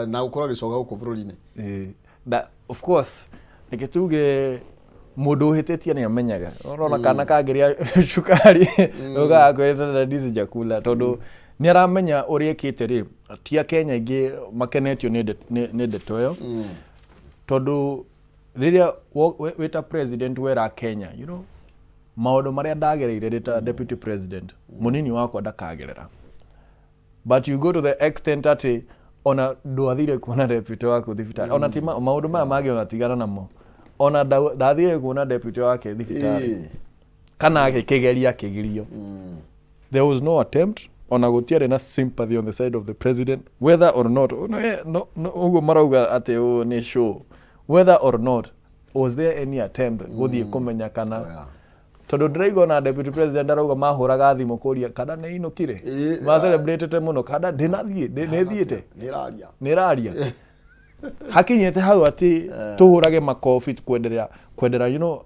Speaker 2: na gũkorwo agĩcoka gũkũ bũrũri-inĩ.
Speaker 3: Ĩĩ. Na of course reke tuge mũndũ ũhĩtĩtie nĩ amenyaga. Ũrona kana kangĩrĩa cukari ũkaga kwĩrĩte daddy sijakula, tondũ nĩ aramenya ũrĩa ĩkĩte rĩ, ti Akenya aingĩ makenetio nĩ ndeto ĩyo, tondũ rĩrĩa wĩ ta president wera Kenya, maũndũ marĩa ndagereire ndĩ ta deputy president, mũnini wakwa ndakagerera, but you go to the extent atĩ ona ndwathire kuona deputy waku thibitarĩ, ona ti maũndũ maya mangĩ ona tigana namo, ona ndathire kuona deputy wake thibitarĩ kana agĩkĩgeria akĩgirio. There was no attempt, ona gũtiarĩ na sympathy on the side of the president, whether or not no, no, no, ũguo marauga atĩ ũũ nĩ show, whether or not was there any attempt gũthiĩ kũmenya kana tondũ ndĩraigua ona deputy president arauga mahũraga thimũ kũria kana nĩ inũkire. Macelebrate mũno kana ndĩnathiĩ nĩ thiĩte.
Speaker 2: Nĩ ĩraria.
Speaker 3: Nĩ ĩraria. Hakinyĩte hau atĩ tũhũrage makobi kwendera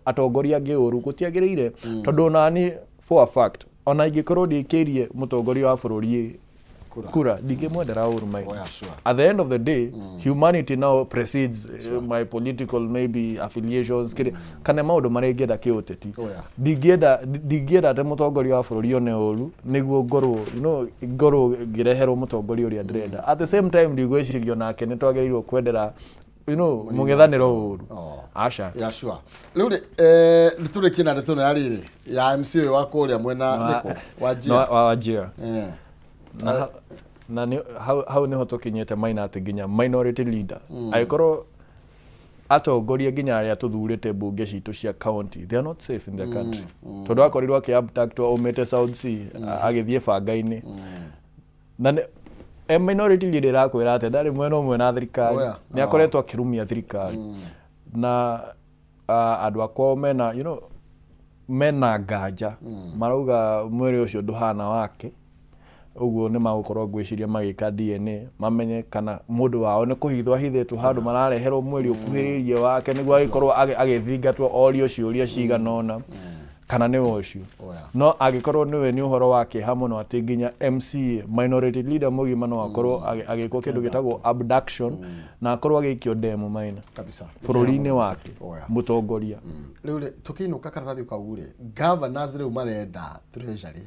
Speaker 3: atongoria angĩ ũru gũtiagĩrĩire, tondũ onani for a fact ona ingĩkorwo ndĩkĩirie mũtongoria wa bũrũri
Speaker 2: Kura.
Speaker 3: kura, ndingĩmwendera ũru maitho.
Speaker 2: Oh, yeah, sure.
Speaker 3: At the end of the day, humanity now precedes my political maybe affiliations kĩrĩ kana maũndũ marĩa ingĩenda kĩũteti. Ndingĩenda atĩ mũtongoria wa bũrũri one ũru nĩguo ngorwo ngorwo ngĩreherwo mũtongoria ũrĩa ndĩrenda. At the same time, ndigwĩciria onake nĩ twagĩrĩirwo kwendera mũng'ethanĩro ũru. Aca.
Speaker 2: Yeah, sure. Rĩu rĩ, nĩ tũrĩkie na ndeto ĩno ya rĩrĩ ya MC ũyũ wa kũrĩa mwena nĩkũ wa Njia.
Speaker 3: Wa Wajir. Na hau nĩho tũkinyĩte maina atĩ nginya minority leader angĩkorwo atongoria nginya arĩa tũthurĩte mbunge citũ cia county, they are not safe in their country, tondũ akorirwo akĩ-abductwo aumĩte South C agĩthiĩ banga-inĩ na e minority leader ĩrakwĩra atĩ ndarĩ mwena ũmwe na thirikari. Nĩ akoretwo akĩrumia thirikari na andũ akwao mena mena nganja, marauga mwĩrĩ ũcio ndũhana wake. Ũguo nĩ magũkorwo ngwĩciria magĩka DNA mamenye kana mũndũ wao nĩ kũhithwo ahithĩtwo handũ marareherwo mwĩrĩ ũkuhĩrĩirie wake nĩguo agĩkorwo agĩthingatwo orio ciũria cigana ũna kana nĩwe ũcio. No angĩkorwo nĩwe, nĩ ũhoro wa kĩeha mũno atĩ nginya MCA, minority leader mũgima, no akorwo agĩkwo kĩndũ gĩtagwo abduction na akorwo agĩikio ndemu maina bũrũri-inĩ wake. Mũtongoria.
Speaker 2: Rĩu rĩ, tũkĩinũka karatathi kau rĩ, governors rĩu marenda treasury.